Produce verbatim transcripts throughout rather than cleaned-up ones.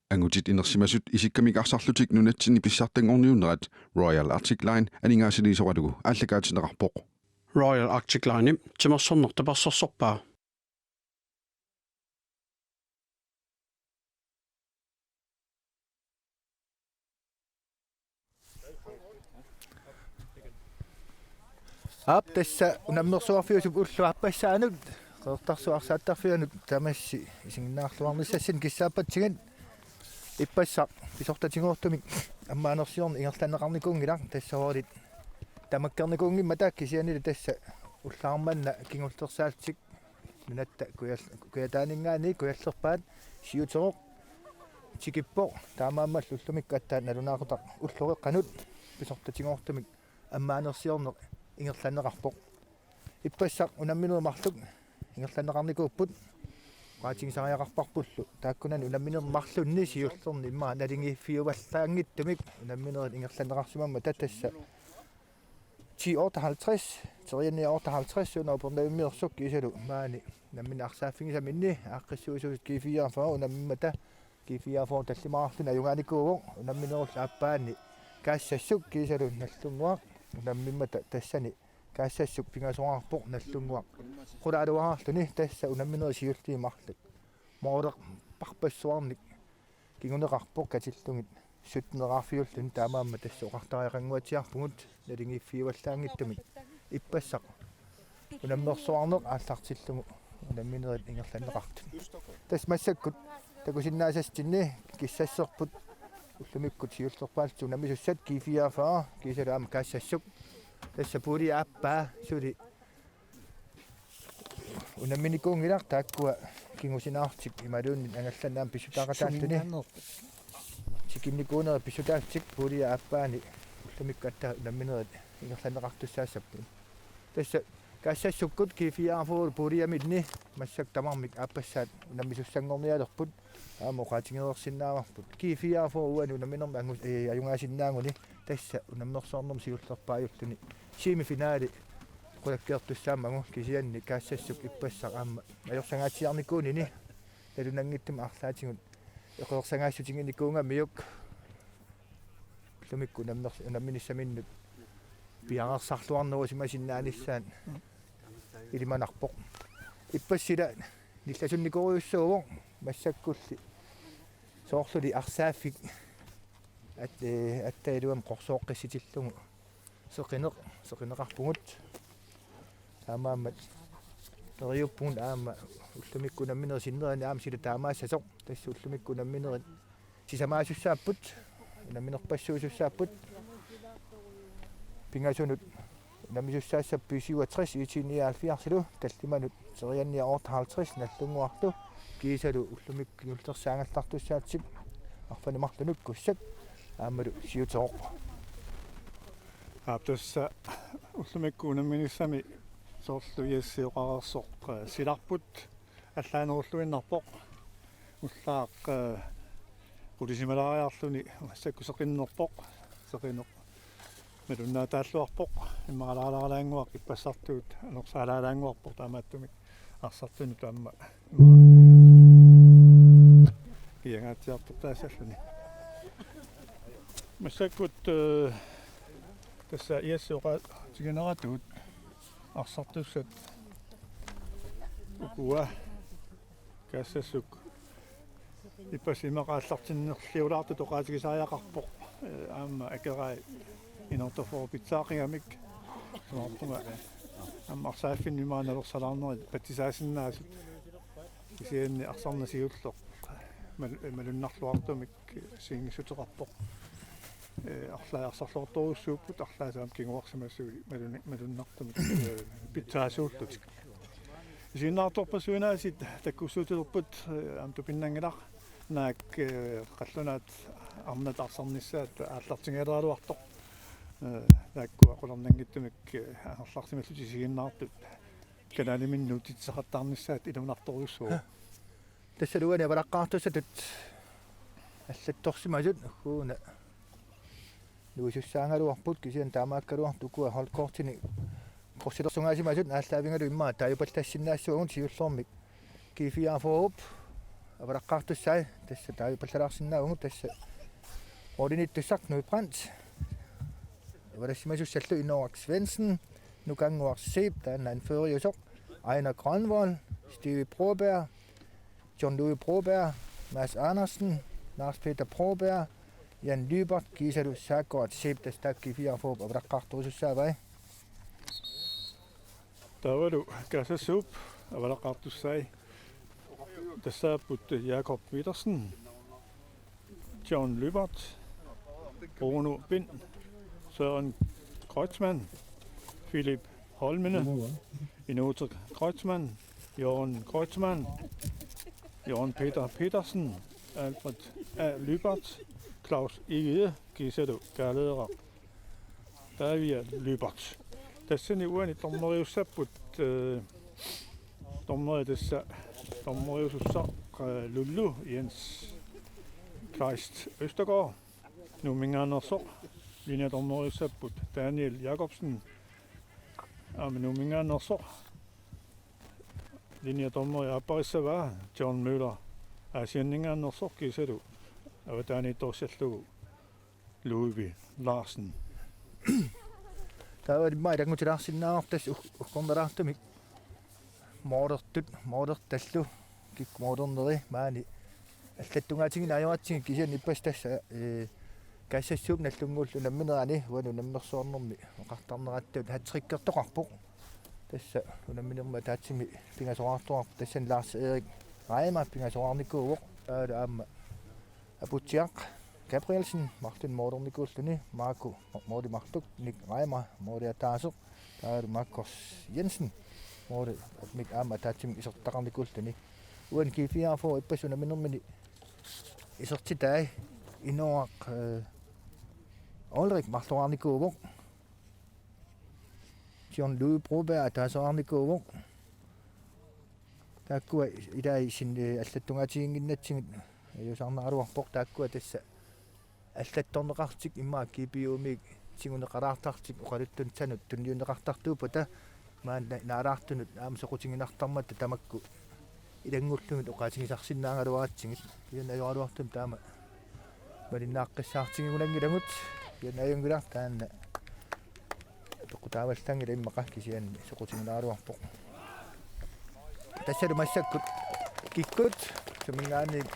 Angutit inersimasut isikkamik arsarlutik nunatsinni pissartanngorniunnerat Royal Arctic Line aningaasaliisoralugu aallakaatinneqarpoq. Royal Arctic Line timersorneq tapersersorpaa. Aap, tassa unammersuarfiusup ulloq aappassaanut Qeqertarsuaq arsaattarfianut tamassi isiginnaarluarnissassinnik kissaappatsigit. Ippassaq pisortatigoortumik ammaanersiorneq ingerlanneqarnikuunngilaq, tassa ualit tamakkernikuunngimmata, kisiannili tassa ullaarmanna kingullersaallutik nunatta Kujal-, Kujataaninngaanniit Kujallerpaat siuteroq tikippoq, taamaammallu ullumikkut aatsaat nalunaaqutaq ulloqeqqanut pisortatigoortumik ammaanersiorneq ingerlanneqarpoq. Ippassaq unamminerit marluk ingerlanneqarnikuupput. Oqaatigisariaqarparpullu taakkunani unamminerit marlunni siullerni immaqa naligiiffiuvallaanngitsumik unamminerit ingerlanneqarsimammata, tassa ti otteoghalvtreds, terianni otteoghalvtreds, una Upernavimmiorsuaq kiisalu maani unammineq arsaaffigisaminni aaqqissuisuusut G fireogfyrre unammimmata, G fireogfyrre tallimaarluni ajugaanikuuvoq, unamminerullu aappaanni Kaassassuk kiisalu Nallunnguaq unammimmata, tassani Kaassassuk pingasoraarpoq, Nallunnguaq qulaaluaraarluni, tassa unamminerit siulliit marluk moolerparpassuarnik kinguneqarpoq katillugit sytteneraarfiulluni, taamaammat tassa oqartariaqannguatsiarpugut naligiiffiuvallaanngitsumik ippassaq unammersuarneq aallartillugu unamminerit ingerlanneqartut. Tassa massakkut takusinnaasassinni kissasserput ullumikkut siullerpaallutik unammisussat G fireogfyrre kiisalu aamma Kaassassuk. Tassa puljip aappaa suli unamminikuunngilaq, taakkua kingusinaarlutik imaluunniit angallanneq aamma pissutaaqataalluni. Suminngaanneerput. Tikinnikuunerit pissutaalluni puljip aappaani ullumikkut aatsaat unamminerit ingerlanneqartussaassapput. Tassa Kaassassukkut G fireogfyrre puljeminni massakkut tamarmik aappassaat unammisussanngornialerput, aamma oqaatigereersinnaavarput. G fireogfyrre uani unamminermi angu-, ee, ajugaasinnaaguni tassa unammersuarnermi siullerpaajulluni semifinali qulakkeertussaammagu, kisianni Kaassassuk ippassaq aamma ajorsangaatsiarnikuunini nalunanngitsumik arlaatigut eqeersangaassutiginikuugamiuk ullumikkut unammers-, unamminissaminnut piareersarluarnerusimasinnaanissaat ilimanarpoq. Ippassaq ila nillasunnikoorujussuuvoq, massakkulli soorluli arsaaffik at-, ee, attailluamik qorsooqqissutillugu seqineq-, seqineqarpugut. Taamaammat neriuppugut aamma ullumikkut unamminerit sinnerani aamma sila taamaassasoq. Tassa ullumikkut unamminerit sisamaasussaappat, unamminerpassuusussaapput. Pingasunut unammisussaassapput B syvogtres, IT nioghalvfjerds-ilu, tallimanut terianni otteoghalvtreds Nallunnguarlu, kiisalu ullumikkut kingullersaagallartussaapput arfineq-marlunut Kuussak aammalu siuteroq. Aap, tassa ullumikkut unamminissami soorlu Jesse oqareersoq, eh, silarput allaanerulluinnarpoq. Ullaaq, eh, qulisimalaariarluni massakkut seqinnerpoq. Seqineq malunnaataalluarpoq. Immaqalaalaalaannguaq ippassartuut anorsaalaalaannguarpoq, taamaattumik arsartunut aamma imaat iangaatsiartortaassalluni. Massakkut, eh, tassa Jesse oqaatigineratut arsartussat ukua Kaassassuk ippassaq immaqa aallartinnerliulaartutut oqaatigisariaqarpoq, eh, aamma akerai inortorfeqarfik pitsaaqigamik. Sunaarpuma aamma arsaaffinnut imaannaveersalaarnerit patsisaasinnaasut. Kisianni arsarneq siulleq mal-, malunnarluartumik assigiinngissuteqarpoq. Eh, arlaat arsarluartorujussuupput, arlaat aamma kinguarsimassuit malun-, malunnartumik, eh, pitsaasuullutik. Isiginnaartorpassuit aasiit takkussuutilerput, eh, aamma tupinnanngilaq. Naak, eh, qallunaat arnat arsarnissaat aallartigigaluartoq. Eh, taakkua qularnanngitsumik, eh, angerlarsimallutik isiginnaartut kanaliminnut nuutsitseqattaarnissaat ilunartorujussuuvoq. Tassalu uani avalaqqaartussatut allattorsimasut ugguuna nuisussaagaluarput, kisianni taamaakkaluartoq ukua holdkortinik qorsilersungaasimasut aallaavigalugu immaqa taajupallassinnaassuagut. Siullermik G fireogfyrre-p Avalaqqaartussai tassa taavipallalaarsinnaavugut, tassa målimiittussaq Knud Brandt. Avalassimasussallu Inooraq Svendsen, Nukannguaq Zeeb, taanna anføreriusoq, Ejnar Grønvold, Steve Broberg, John Louis Broberg, Mads Andersen, Lars Peter Broberg, Jan Lybert kiisalu Saakkuat Zeeb, tassa taakku G fireogfyrre avalaqqaartorusussaavai. Taavalu Kaasassuup avalaqqaartussai tassaapput Jakob Petersen, John Lybert, Bruno Pind, Søren Kreutzmann, Philip Holmene, Inute Kreutzmann, Jørgen Kreutzmann, Jørgen Peter Petersen, Alfred A. Lybert, Claus Egede kiisalu kaaleeraq Davia Lybert. Tassani uani dommeriussapput, eh, dommeri tassa dommeriusussaq, eh, Lullu Jens Kleist Østergaard, Nuumminngaanneersoq. Linjedommeriussapput Daniel Jakobsen, aamma Nuumminngaanneersoq. Linjedommeri aapparissavaa John Møller Aasianninngaanneersoq kiisalu avataaniittoorsallugu Ludvig Larsen. Taava immaqa ilanngutilaarsinnaavarput tassa uk-, ukkornalaartumik målertut, målertallu, kikkut målerneri maani allattungaatigineq ajoratsigit, kisianni ippassaq tassa, eh, Kaasassuup Nagdlunguullu unamminerani uani unammersuarnermi oqartarnerattut hattrickertoqarpoq. Tassa unamminermi ataatsimik pingasoraartoqarpoq, tassani Lars Erik Reimer pingasoraarnikuuvoq. Taavalu aamma Aputsiaq Gabrielsen marlunnik målernikuulluni, Marco måli marluk, Nick Reimer måli ataaseq, taavalu Markus Jensen målimik aamma ataatsimik isertitaqarnikuulluni. Uani G fireogfyrre ippassaq unamminermini isertitai Inooraq, eh, Ulrik marloraarnikuuvoq. John Louis Broberg ataasereernikuuvoq. Taakkua ilai sin-, eh, allattungaatiginnginnatsigit ajuusaarnaraluarpoq, taakkua tassa allattorneqartik immaqa G P U-mik tiguneqalaartartik oqaluttunut sanut tunniunneqartartuuppata, maanna naalaartunut aamma soqutiginartarmata tamakku ilanngullugit oqaatigisarsinnaagaluaratsigit. Kisianni ajoraluartumik taama malinnaaqqissaartigigunanngilagut. Kisianni ajunngilaq, taanna peqqutaavallanngilaq immaqa, kisianni soqutiginaraluarpoq. Tassalu massakkut kikkut suminngaanniit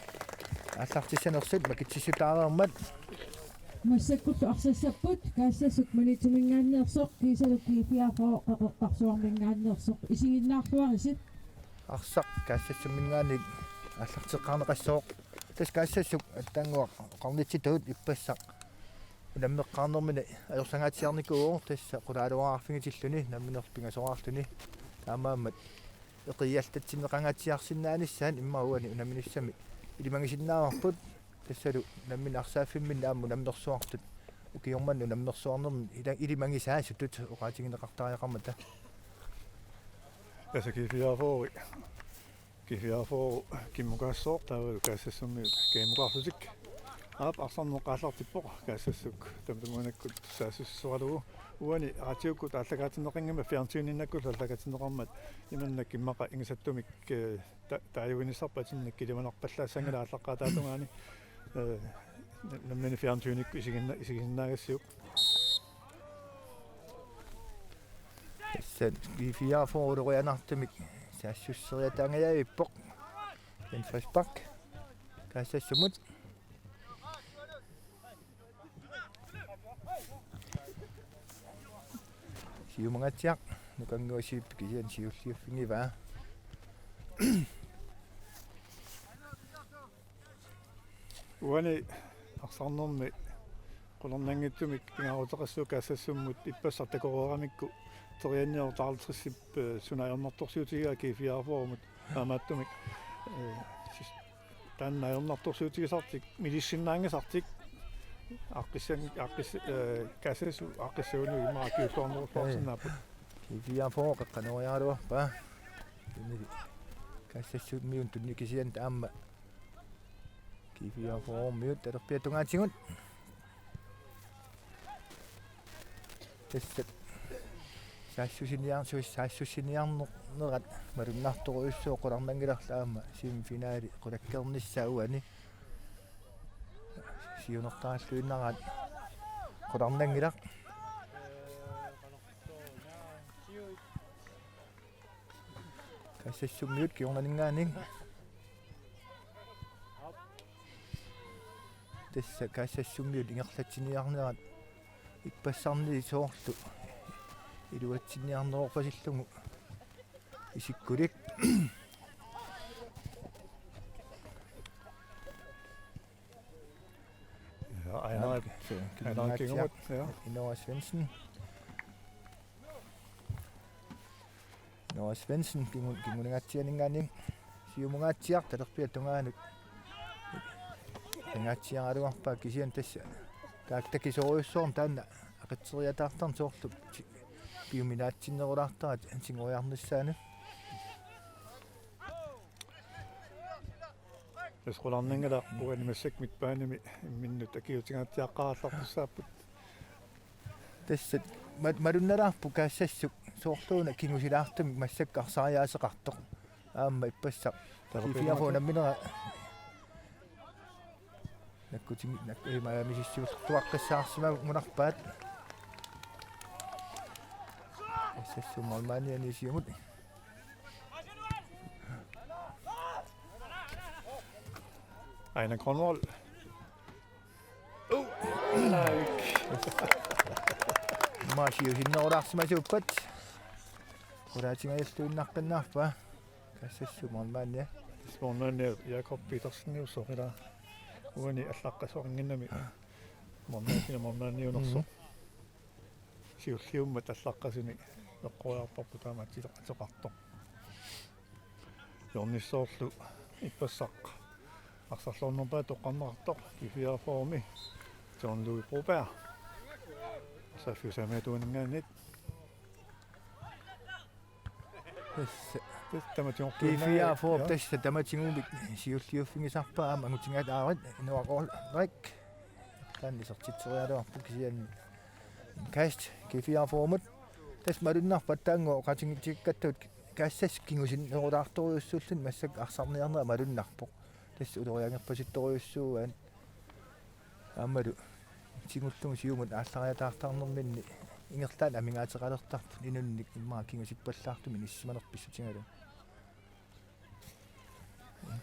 aallartissanersut makitsissutaareermat. Massakkullu arsassapput Kaasassup Maniitsuminngaanneersoq kiisalu G fireogfyrre Qeqertarsuarminngaanneersoq, isiginnaarluaritsi. Arsaq Kaasassumminngaanniit aallarteqqaarneqassooq. Tassa Kaasassup Attannguaq oqarnitsitut ippassaq unammeqqaarnermini ajorsangaatsiarnikuuvoq, tassa qulaaluarfigitilluni nammineq pingasoraarluni. Taamaammat eqiialtatsinneqangaatsiarsinnaanissaat immaqa uani unamminissami ilimagisinnaavarput. Tassalu nammineq arsaaffimminni aamma unammersuartut ukioq manna unammersuarnermi ila-, ilimagisaasutut oqaatigineqartariaqarmata. Tassa G fireogfyrre, G fireogfyrre kimmukaassaaq, taavalu Kaasassumiut kimmukaarlutik. Aap, arsarneq aallartippoq Kaasassuk tamatumunakkut saassussuaralugu. Uani raatiukkut aallakaatinneqanngimmat, fjernsyninnakkullu aallakaatinneqarmat, imannak immaqa ingasattumik, eh, ta-, taaguinissarput atinnik kilimanarpallaassanngilaq aallaqqaataata tungaani, eh, nammineq fjernsynikkut isiginna-, isigisinnaagassiuk. Tassa G fireogfyrre ulorianartumik saassusseriataangajavippoq. Jens Frisbak Kaasassumut. Siumangaatsiaq Nukannguaq Zeeb kisianni siulliuffigivaa. Uani arsarnermi qularnanngitsumik pingaaruteqassaaq Kaasassummut ippassaq takoreeramikku terianniortaartissip, eh, suna ajornartorsiutigaa G fireogfyrremut taamaattumik, eh, sis-, taanna ajornartorsiutigisartik, milissinnaanngisartik, aaqqissan-, aaqqis-, eh, Kaasassup aaqqissuunut immaqa akiuussuarnerulluarsinnaapput. G fireogfyrre qeqqanoriaraluarpaa. Tunili Kaasassummiut tunniukkat kisianni aamma G fireogfyrremiut talerpiata tungaatigut. Tassa Saassussiniar-, sus-, saassussiniarnerat malunnartorujussuuvoq, qularnanngilaq aamma semifinali qulakkeernissaa uani. Siunertaralluinnaraat qularnanngilaq. Kassassummiut kingornaninngaanniit. Tassa Kassassummiut ingerlatsiniarnerat ippassarnili soorlu iluatsinniarneroorpasillugu isikkulik. Ja, Ejnar, Ejnar Kingumut, ja. Inoa Svendsen. Noah Svendsen, kingu-, kingunngaatsianinngaanniit siumungaatsiaq talerpiata tungaanut. Ngaatsiaraluarpaa kisianni tassa taakku takisoorujussuarmik taanna aqitseriataartarneq soorlu ti-, piuminaatsinnerulaartarat tingoriarnissaanut. Tassa qularnanngilaq uani massakkut midtbanemi imminnut akiuutingaatsiaqqaarallartussaapput. Tassa ma-, malunnalaarpoq Kassassuk soorluuna kingusilaartumik massakkut arsariaaseqartoq. Aamma ippassaq Talerpiata. G fire H namminera nakkuting-, nak-, ima misissuulluaqqissaarsimagunarpaat. Kassassummi målmandiani siumut. Aina Grønvold. Maasiusinnerulaarsimasuuppat. Qulaatingajalluinnaqqinnaarpaa. Kassassummi målmandia. Målmandia Jakob Petersen, usoqila. Uani allaqqasoqannginnami. Målmandia målmandiunersoq. Mm. Siulliummat allaqqasuni eqqoriarparput taama atsi-, ateqartoq. Hjørnissoorlu ippassaq arsarluarnerpaaq toqqarneqartoq G fire H-mi John Louis Broberg. Saaffiusaamiatuaninngaanniit. Tassa. Tassa tamatigoortuinnaa-, G fire H-p, ja, tassa tamatigumik siulliuffigisarpaa aamma angutigaat aarit Noah Ulrik. Taanna isertitseriaraluarpoq kisianni. Kast G fire H-mut. Tassa malunnarpoq aatsaannguaq oqaatigitikkattut Kassassuk kingusinnerulaartorujussuulluni massakkut arsarniarnera malunnarpoq. Tassa uloriangerpasittorujussuuaat. Aammalu tigullugu siumut aallariataartarnerminni ingerlaannaq amigaateqalertarput inunnik immaqa kingusippallaartumik inissimanerput pissutigalugu.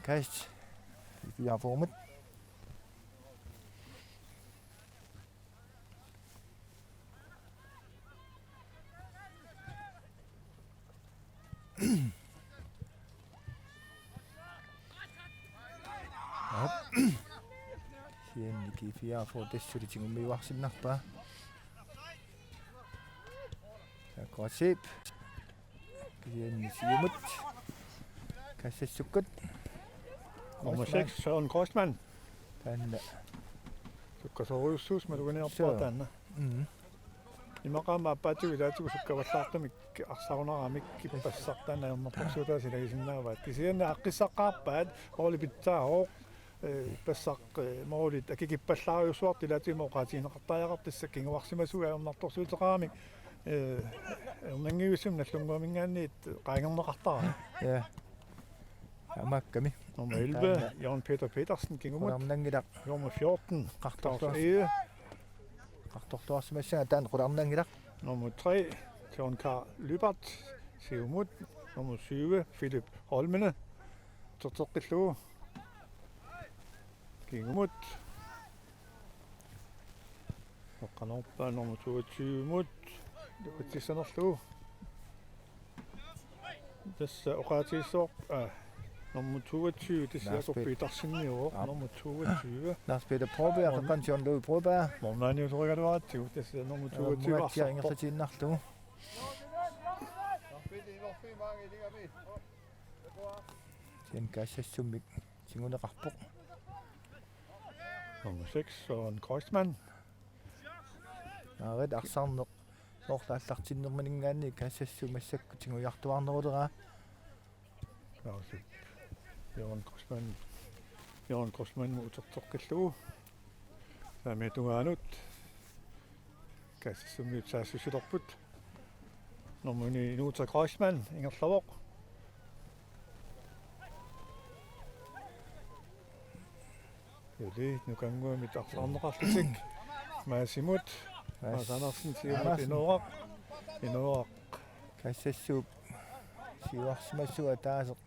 Kast G fire H-mut. Aap. Kisianni G fire H tassa suli tigummiuarsinnarpaa. Taakku Rasip. Kisianni siumut. Kassassukkut. Nummer seks, Søren Kreutzmann. Taanna. Sukkasoorujussuusoq maluginiarpara. Sure. Taanna. Mm. Immaqa aamma aappaatigut ilaatigut sukkavallaartumik arsarunaramik ippassaq taanna ajornartorsiutaasa ilagisinnaavaat. Kisianni aaqqissaqqaarpaat, måli pitsaavoq, eh, ippassaq, eh, målit akikippallaarujussuartut ilaatigut oqaatigineqartariaqartut tassa kinguarsimasuat ajornartorsiuteqaramik, eh, ajornanngivissunik Nagdlunguaminngaanniit qaangerneqartarami. Ja. Taamaakkami. Nummer elleve, taanna Jørgen Peter Petersen, kingumut. Qularnanngilaq. Nummer fjorten, Qartorluar-, Claus Egede. Qartorluarsimassagaa taanna qularnanngilaq. Nummer tre, John Karl Lyberth, siumut. Nummer syv, Philip Holmene. Uterteqqillugu. Kingumut. Oqanorpaa nummer toogtyve-mut. Uatsissanerlugu. Tassa oqaatigissavarput, aa, nummer toogtyve, tassa Lars Jakob Peter-, Peterseniuvoq, aap, nummer toogtyve. Lars Peter Broberg, Mon-, qeqqanut John Louis Broberg. Målmandiusorigaluaratsigu, tassa nummer toogtyve, aap, arsarpoq. Ingerlatiinnarlugu. Sen Kassassummik tiguneqarpoq. Nummer seks, Søren Kreutzmann. Aarit arsarneq soorlu aallartinnermininngaanniit Kassassummik massakkut tigujartuarneruleraa. Naasip. Jørgen Kreutzmann. Jørgen Kreutzmann uterteqqillugu. Saamiata tungaanut. Kassassummiut saassussilerput. Nummer ni, Inuuta Kreuzmann, ingerlavoq. Juli, nukannguamik arsaarneqarlutik. Maasimut, Maas-, Maas Andersen, siumut Andersen. Inooraq. Inooraq. Kassassuup siuarsimasoq ataaseq.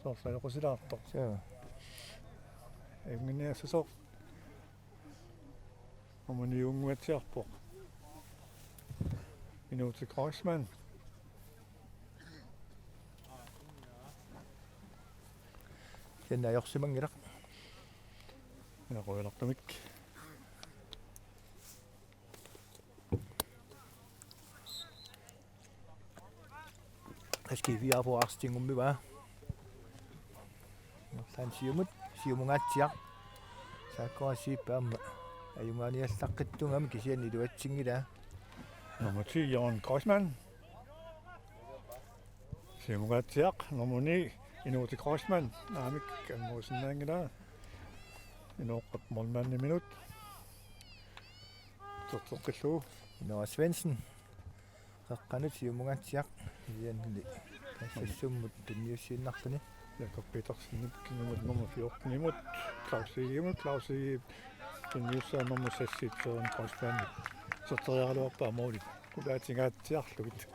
Soorlu ajoqusilaartoq. Suu. Ajunnginiassasoq. Nummer ni-unnguatsiarpoq. Inuuta Kreuzmann. Sen ajorsimanngilaq. Ja, qujanartumik. Askiviapo arstingummi va. Tan siumut, siumungaatsiaq. Saakkuasiippa aamma. Ajungaaniallaqqittuugami kisianni iluatsinngilaa. Nummer ti, Jørgen Kreuzmann. Siumungaatsiaq, nummer ni, Inuuta Kreuzmann. Naamik, angusinnaanngilaa. Inooqqap målmandiminut. Tortoqqillu. Noah Svendsen. Qeqqanut siumungaatsiaq. Ianni. Kassassummut tunniussiinnarluni. Jakob Petersenip kingumut nummer fjortenimut. Claus Egedemut. Claus Egedep tunniussaa nummer seksit Søren Kreuzmannip. Iserteriaraluarpaa målit. Qulaatingaatsiarlugit.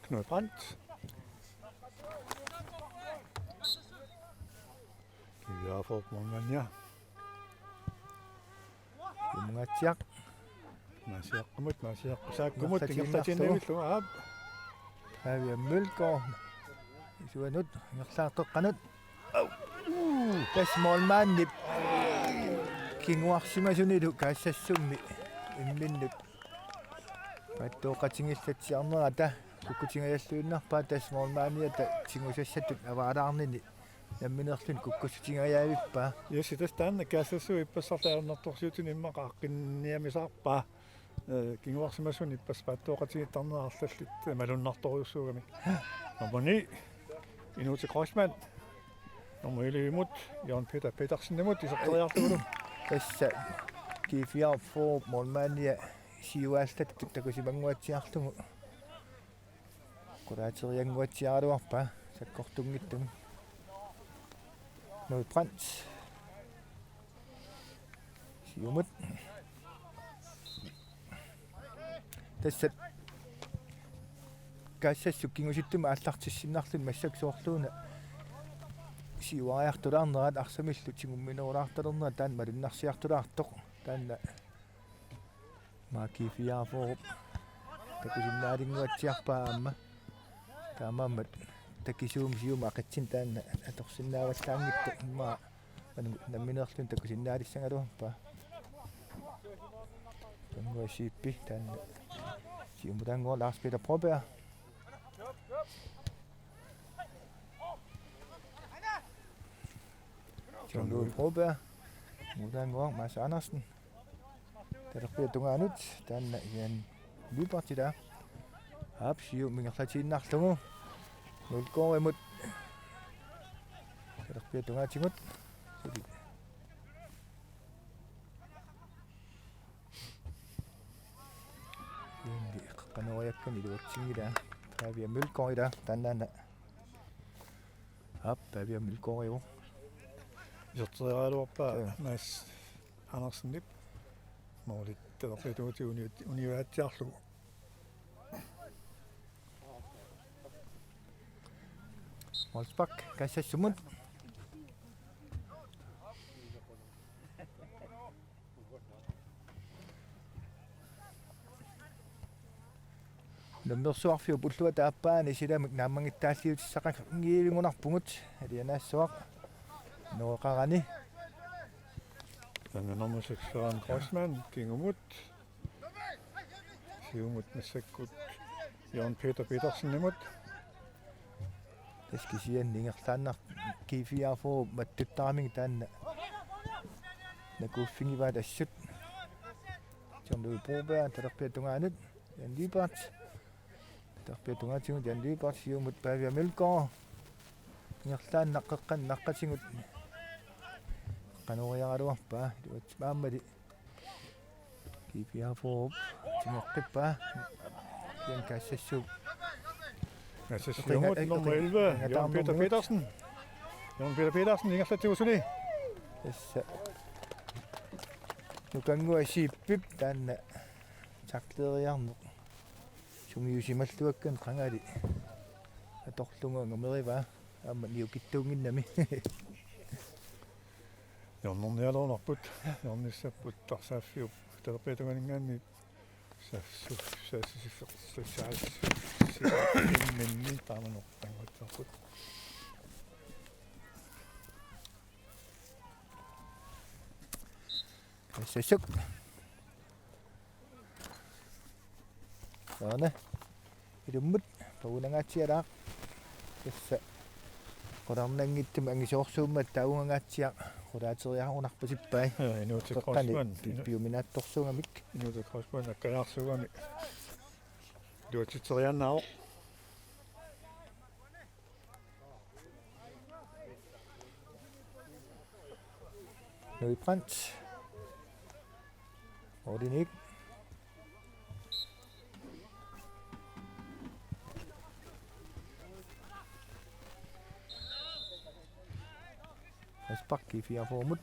Knud Brandt. Kivia Fortmann Manja. Siumungaatsiaq. Maasiaqqamut, maasiaqqusaaqqamut, ingerlatiinnarlugu. Ingerlatiinnarlugu, aap. Pavia Mølgaard. Isuanut, ingerlaartoqqanut. Au. Tassa målmandip kinguarsimasunilu Kassassummi imminnut pattooqatigiillatsiarnerata kukkutingajalluinnarpaa, tassa målmandiata tigusassatut avaalaarnini nammineerluni kukkussutingajavippaa. Yes, tassa taanna Kassassuup ippassarlu ajornartorsiutini immaqa aaqqinniamisaarpaa. Eh, kinguarsimasuni ippassaq pattooqatigiittarnera arlallit, eh, malunnartorujussuugami. Nummer ni, Inuuta Kreuzmann. Nummer ellevemut, Jørgen Peter Petersenimut, iserteriarlugulu. Tassa G fireogfyrre målmandia siuaallattut takusimannguatsiarlugu. Qulaateriannguatsiaraluarpaa sakkortunngitsumik. Knud Brandt. Siumut. Tassa Kassassup kingusittumik aallartissinnarluni massakkut soorluuna siuariartulaarnerat arsamillu tigumminerulaartalernerat taanna malunnarsiartulaartoq. Taanna Maaki Fiaforup takusinnaalinnguatsiarpaa aamma. Taamaammat takisuumik siumut aqitsinni taanna atorsinnaavallaanngitsoq, immaqa nammineerluni takusinnaalissagaluarpaa. Tannguaq Siippi taanna siumutaannguaq Lars Peter Broberg. John Louis Broberg. Siumutaannguaq Mads Andersen. Talerpiata tungaanut, taanna Jan Lyberth ilaa. Aap, siumut ingerlatiinnarlugu. Mølgaardimut. Talerpiata tungaatigut. Suli. Siumut qanooriakkani iluatsinngilaa. Pavia Mølgaard ilaa, taannaana. Aap, Pavia Mølgaardiuvoq. Iserteriaraluarpaa. Joo. Mads Andersenip. Målit talerpiata tungaatigut uni-, uniuaatsiarlugu. Målspark, Kassassumut. Unammersuarfiup ulluata aappaani silamik naammanngitsaaliutissaqanngiivinngunarpugut, alianaassuaq nooqarani. Taanna nummer seks, Søren Kreuzmann, kingumut. Siumut massakkut Jørgen Peter Petersenimut. Tassa kisianni ingerlaannaq G fireogfyrre mattuttaramigit taanna nakuuffigivaat assut. John Louis Broberg talerpiata tungaanut. Jan Lyberth. Tarpiatungaatigut Jan Lyberth siumut Pavia Mølgaard. Ingerlaannaq qeqqanut naqqatigut. Qanoq ilioraraluarpaa, iluatsi aammali. G P R-p tigoqqippaa. Jan Kassassuup. Kassassuumut, nummer elleve, Jan Peter Petersen. Jan Peter Petersen, ingerlatsigu suli. Tassa. Nukannguaq Zeebip taanna takleriarneq sungiusimalluakkanut qangali atorlugu angamerivaa aamma niukittuunnginnami. Hjørnernialernerput, hjørnissapput Taxaaffiup talerpiatungaaninngaanniit sassu-, sassu-, sassu-, sassu-, minni taamanoq tanguttarput. Kassassuup. Taanna. Ilummut pagunangaatsialaaq. Tassa qularnanngitsumik angisoorsuummat taagungangaatsiaq qulaateriarunarpasippai. Ja, Inuutik qeqqani Kreutzmann. Pi-, piuminaatsorsuugamik. Inuutik Kreutzmann akkalaarsuugami. Iluatsitseriaannaavoq. Louis Brandt. Ordinate. Frispark G P R-p-imut.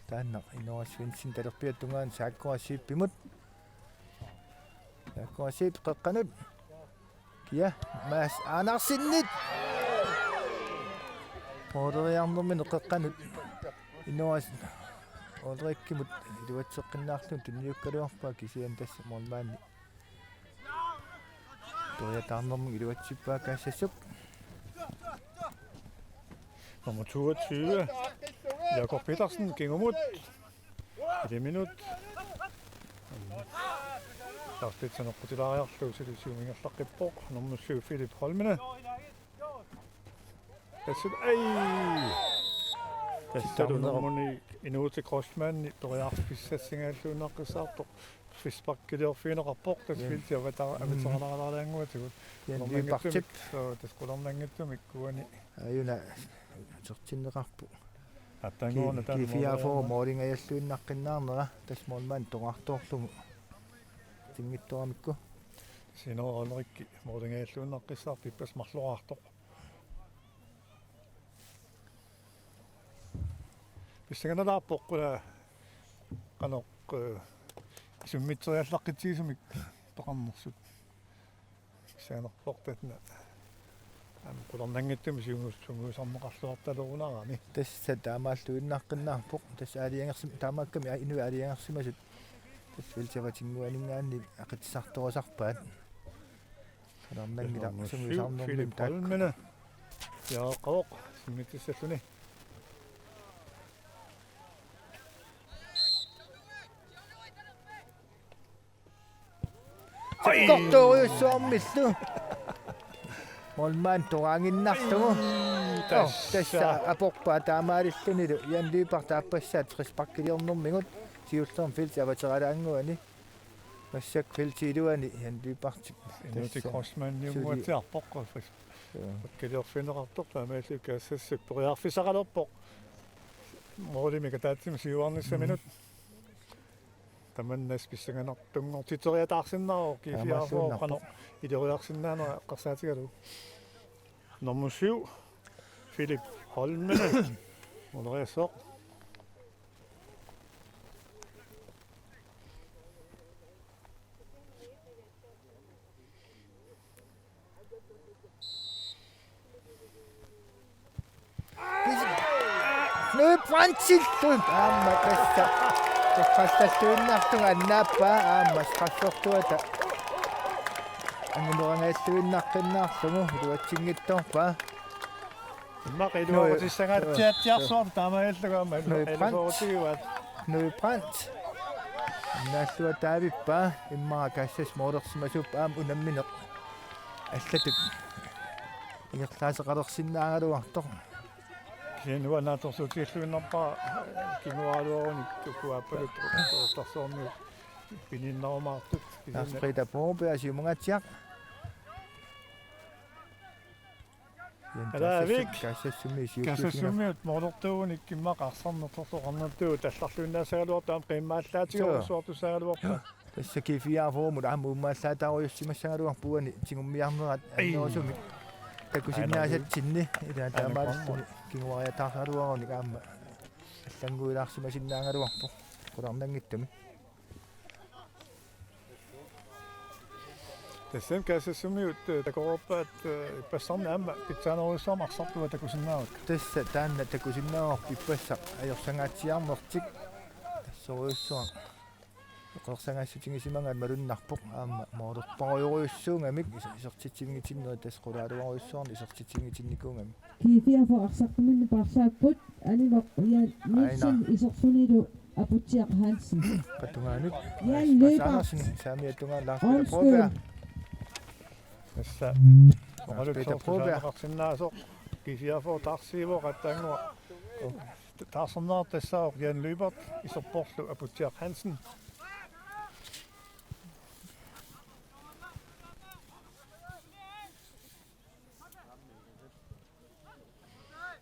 Taanna Inoa Svendsen talerpiata tungaanut saakkuasiippimut. Saakkuasiip qeqqanut. Kia Mads Andersenip. Pooreriarnermini qeqqanut. Inoa Ulrikimut iluatseqqinnaarlugu tunniukkaluarpaa kisianni tassa målmandi. Toriataarnermik iluatsippaa Kassassuup. Nummer toogtyve, Jakob Petersen, kingumut. Iliminut. Lars Petersen oqqutilaariarlugu suli siumut ingerlaqqippoq. Nummer syv, Philip Holmene. Tassa, ai! Tassa Sitarnerup. Nummer ni, Inuutik Kreutzmann, periarfissassingaallunnaqqissaartoq. Frisparkiliorfigineqarpoq, tassa. Ja. Feltip avata-, mm, avateqalaalaannguatigut. Ja, qularnanngitsumik, Lyberthip. Soo, tassa qularnanngitsumik kuani. Aajuna utertinneqarpoq. Aatsaannguaq taanna G P R-p-imut målingajalluinnaqqinnaarnera, tassa målmandi toqqartoorlugu. Tinngittoramikku. Sina Ulrikki målingajalluinnaqqissaartoq ippassaq marloraartoq. Pissanganalaarpoq una qanoq, eh, isummitseriallaqqitsigisumik toqqarnersut. Pissanganarpoq taanna. Aamma qularnanngitsumik sungius-, sungiusarneqarluartalerunarami. Tassa taamaalluinnaqqinnaarpoq. Tassa aalajangersim-, taamaakkami aa-, inuit aalajangersimasut. Tassa feltip avatinnguaninngaanniit aqitsisartorusarpaat. Qularnanngilaq. Nummer syv, sungiusarnermik Philip taakku. Holmene. Jaaqavoq, simmitsissalluni. Ai! Sakkortoorujussuarmillu. Målmandi toqqaannarlugu. Ai, oh, tassa. Tassa aporpaa taamaalillunilu. Jan Lyberth aappassaat frisparkiliornermigut. Siullermik feltip avateralaannguani. Massakkut feltip iluani Jan Lyberthip. Inuutik tassa Kreutzmanniunnguatsiarpoq, suli. Fris-. Joo. Frisparkiliorfigineqartoq taamaalilluni Kassassuup periarfissaqalerpoq. Målimik ataatsimik siuarnissaminut. Mm. Tamanna pissanganartunngortiteriataarsinnaavoq G P R-p-imut. Taamaassuinnarpoq. Qanoq ilioriarsinnaanera eqqarsaatigalugu. Nummer syv, Philip Holmene. Måleriassaaq. Knuth Brandtillu aamma tassa. Toqqallalluinnaartunga annaappaa aamma straffertuata. Angunerangajalluinnaqqinnaarlugu iluatsinngitsoorpaa. Immaqa iluarutissanngaatsiarsuartut taamaalillugit aamma Knuth Brandt. Iluarutigivaat. Knuth Brandt. Naalluataavippaa immaqa Kassassuup målersimasuuppaa aamma unammineq. Allatut. Ingerlaaseqalersinnaagaluartoq. Kisianni uanga naatsorsuutigilluinnarpara kinguaaraluarunik uku aappaluttoq. Torsormiut. Pininnarumaartut. Lars Frederik Broberg, Siumungaatsiaq. Jens Alaavik. Kassassummik siussiussinnga. Kassassummik moortortuunik immaqa arsarnertortoqarnertuut tallarluinnaassagaluartoq aamma qiimmaallaatigorujussuartussaagaluarpoq. Tassa G fireogfyrremut aamma uummaallaataarujussimassagaluarpoq uani tigummiarnerat annerusumik. Takusinnaasatsinni ilaa taamaalilluni kinguariataarsaluarunik aamma allannguilaarsimasinnaagaluarpoq qularnanngitsumik. Tassami Kassassumiut, eh, takoreerpaat, eh, ippassarmi aamma pitsaanerujussuarmik arsartua takusinnaavakka. Tassa taanna takusinnaavarput ippassaq ajorsangaatsiarnertik. Assorujussuaq. Eqeersagaassutigisimangaat malunnarpoq aamma moortorparujorujussuugamik is-, isertitsivigitinnerit tassa qulaaluarujussuarnik isertitsivigitinnikkuugamik. G fireogfyrre arsartuminni paarsaapput, Animoq Jan Nielsen isersunilu Aputsiaq Hansen. Qatungaanut. Jan Løber. Andersen, saamiata tungaanut Lars Peter Broberg. Tassa. Lars Peter Broberg. Oqalutsoortusaanaqarsinnaasoq G fireogfyrre taarsiivoq aatsaannguaq. Taarserneqartassaavoq Jan Løbert, iserporlu Aputsiaq Hansen.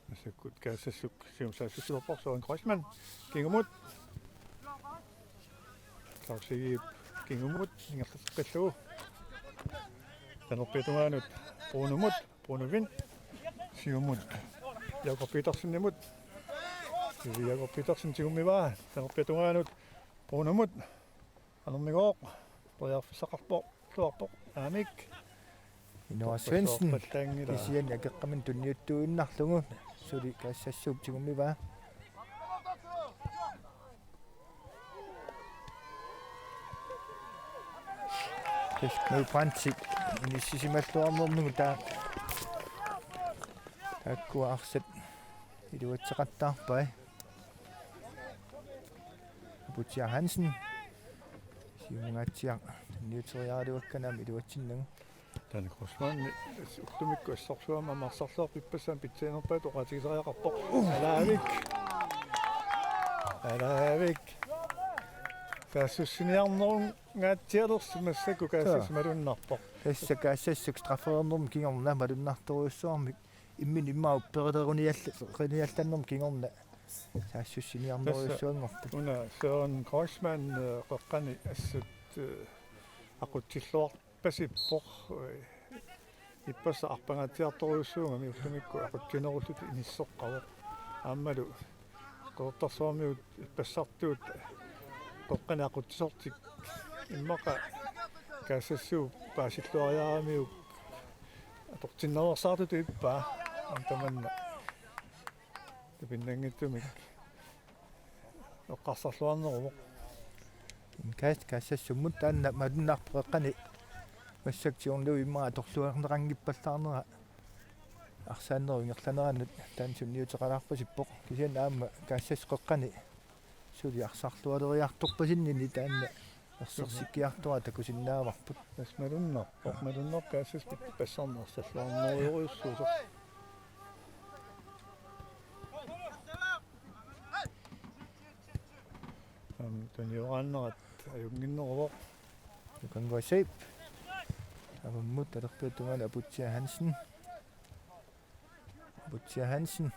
Massakkut Kassassuk siumut saassussivorpoq Søren Kreuzmann. Kingumut. Claus Egedep kingumut ingerlateqqillugu. Tanerpiata tungaanut Brunomut, Bruno Vind. Siumut Jakob Petersenimut. Jakob Petersen tigummivaa. Tanerpiata tungaanut Brunomut. Anermigooq. Periarfissaqarpoq. Tuarpoq. Aamik. Inoa Svendsen. Tuarpallaanngilaa. Kisianni akeqqaminik tunniuttuinnarlugu. Suli Kassassuup tigummivaa. Knud Brandtip inissisimalluarnermigut taa-, taakkua arsat iluatseqattaarpai. Aputsiaq Hansen. Siumungaatsiaq tunniuteriaraluakkani aamma iluatsinnagu. Taanna Grossmann ullumikkut assorsuarmik arsarluarput ippassaq pitsaanerpaatut oqaatigisariaqarpoq. Alaavik. Alaavik. Saassussiniarnerungaatsialersi massakkut Kassas malunnarpoq. Tassa Kassassuk straffernermut kingorna malunnartorujussuarmik. Imminut immaqa upperilerunialla-, riniallannermut kingorna. Saassussiniarnerujussuanngorpoq. Una Søren Kreuzmann, eh, qeqqani assut, eh, aqutsilluarpasippoq, eh, ippassaq arpangaatsiartorujussuugami ullumikkut aqutsinerullutik inisseqqavoq. Aammalu Qeqertarsuarmiut ippassartuut qeqqani aqutsisortik immaqa Kassassuup paasilluariaramiuk atortinnaveersaartutut ippa aamma tamanna tapinnanngitsumik eqqarsarluarneruvoq. Kas-, Kassassummut taanna malunnarpoq qeqqani massakkut siornaluu immaqa atorluarneqanngippallaarnera arsaannerup ingerlaneranut taanna sunniuteqalaarpasippoq. Kisianni aamma Kassas qeqqani suli arsarlualeriartorpasinninni taanna ersersikkiartoraat takusinnaavarput. Tassa malunnarpoq, malunnarpoq Kassas ippassarneq arsarluarnerujorujussuusoq. Aamma tunioraannerat ajunnginneruvoq. Nukanngua Zeeb. Avammut talerpiata tungaanut Aputsiaq Hansen. Aputsiaq Hansen.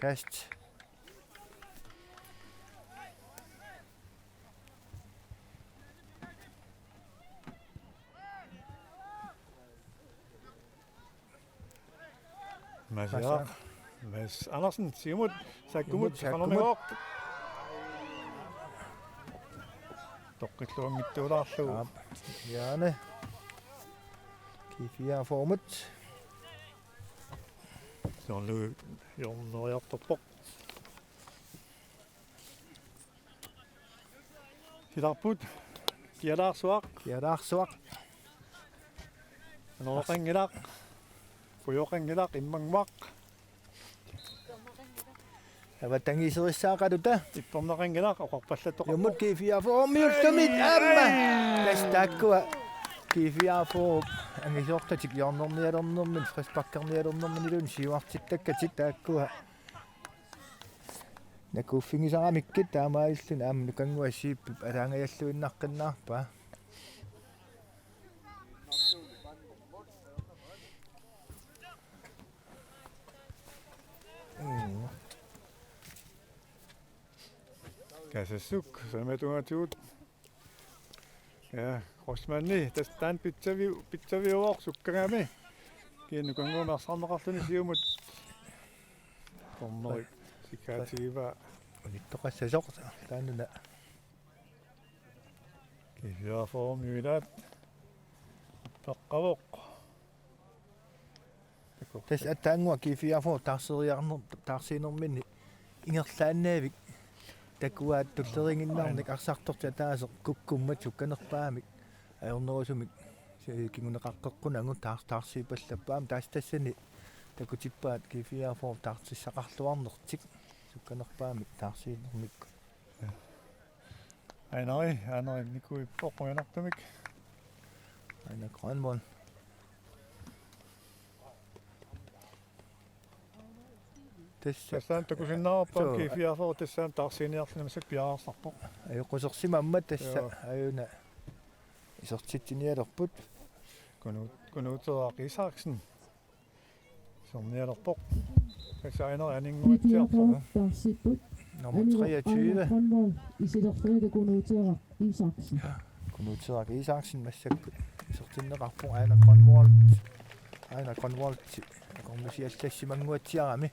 Kast. Maasiaq. Mads Andersen, siumut, Saakkumut, Siumut, Saakkumut. Qanormigooq. Toqqilluanngitsuulaarlugu. Aap. Jane. G fireogfyrremut. Soorlu hjørneriartorpoq. Silarput. Kialaarsuaq. Kialaarsuaq. Anoqanngilaq. Pujoqanngilaq immannguaq. Avatangiiserissaaqaluta. Ipperneqanngilaq oqarpallattoqarpoq. Siumut G fireogfyrremiut ullumikkut aamma. Tassa taakkua G fireogfyrre angisuortatik hjørnernialernerminni frisparkernialernerminniluunniit siuartittakkatik taakkua. Nakuuffigisaramikkit taamaalilluni aamma Nukannguaq Zeebip alaangajalluinnaqqinnaarpaa. Mm. Kasassuk, saamiata tungaatigut. Ja, Rosmanni, tassa taanna pitsavi-, pitsaviuvoq sukkagami. Kisianni Nukannguamik arsarneqarluni siumut. Corneri sikaatigivaa. Unittoqassasoq taanna. G fireogfyrre-mi ilaat. Peqqavoq. Tassa aatsaannguaq G fireogfyrre taarsiinerminni ingerlaannavik. Takuaat tulleriiginnarnik arsartortitaaseq kukkummat sukkanerpaamik ajornerusumik kinguneqaqqeqqunagu taar-, taarsiippallappaat. Tassa tassani takutippaat G fireogfyrre taarsissaqarluarnertik sukkanerpaamik taarsiinermik. Ainari, Ainari nikuippoq qujanartumik. Aina Grønvold. Tassa. Tassa takusinnaavarput. Suu. G fireogfyrre tassa taarsiiniarluni massakkut piareersarpoq. Ajoqusersimammat tassa. Joo. Ajuna isertitsinialerput. Kunu-, Kunuuteeraq Isaksen. Isernialerpoq. Tassa Ainari aninnguatsiarpoq. Taarsipput. Nummer treogtyve. Aina Grønvold, isertitsiniarluni Kunuuteeraq Isaksen. Kunuuteeraq Isaksen massakkut isertinneqarpoq. Aina Grønvold. Aina Grønvold. Akornusiallassimanguatsiarami.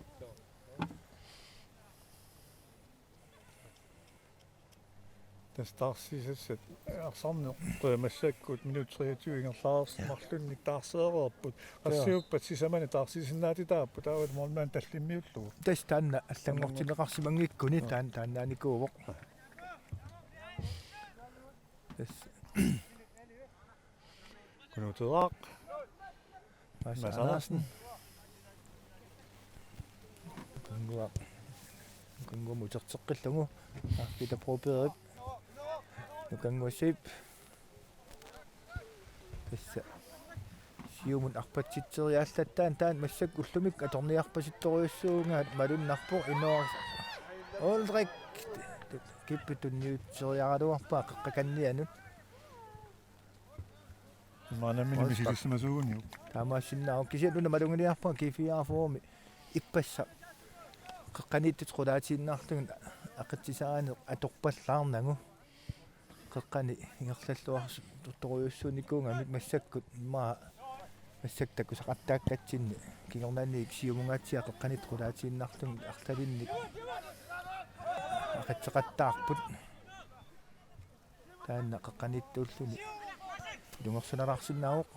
Tassa taarsisassat arsarneq massakkut minut treogtyve ingerlareersimalerluni taarsereerput. Joo. Qassiuppat sisamani taarsisinnaatitaapput, taava målmand tallimmiullugu. Tassa taanna allanngortinneqarsimanngikkuni. Joo. Taan-, taannaanikuuvoq. Tassa. Kunuuteeraq. Mads Mads Andersen. Andersen. Nukannguaq. Nukannguamut uterteqqillugu. Peter Broberg. Nukannguaq Zeeb. Tassa. Siumut arpatsitseriallattaarnani taanna massakkut ullumikkut atorniarpasittorujussuugaat malunnarpoq. Inooraq Ulrik. Kippip tunniutseriaraluarpaa qeqqakannianut. Maannakkut misilissimasuuguniuk. Taamaassinnaavoq kisianni una maluginiarpunga G fireogfyrre-mi ippassaq qeqqaniittut qulaatiinnarlugit aqitsisaaneq atorpallaarnagu. Qeqqani ingerlalluartorujussuunikuugamik massakkut immaqa massakkut takusaqattaakkatsinni kingornaniit siumungaatsiaq qeqqaniittut qulaatiinnarlugit arlalinnik aqitseqattaarput. Taanna qeqqaniittuulluni ilungersunalaarsinnaavoq.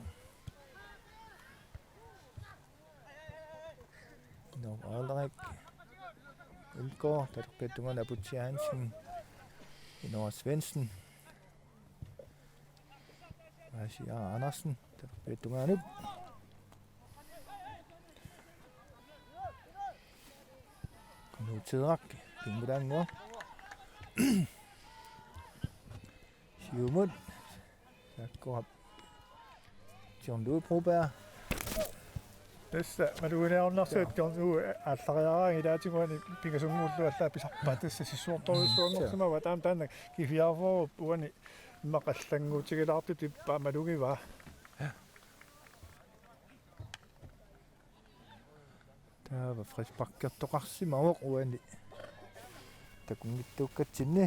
Nå, Ulrik. Elgård, talerpiata tungaanut Aputsiaq Hansen. Inooraq Svendsen. Mads Andersen, talerpiata tungaanut. Kunuuteeraq, Kimberley Langgaard. Siumut, Jakob. John Louis Broberg. Tassa, maluginiarunnaarsiuk John Louis aallariaraangat ilaatigut uani pingasunnguullugu allaat pisarpaa tassa sissuortorujussuanngorsimavaat taama taanna G fireogfyrre uani immaqa allannguutigilaartutut ippa malugivaa. Taava frisparkertoqarsimavoq uani takunngitsuukkatsinni.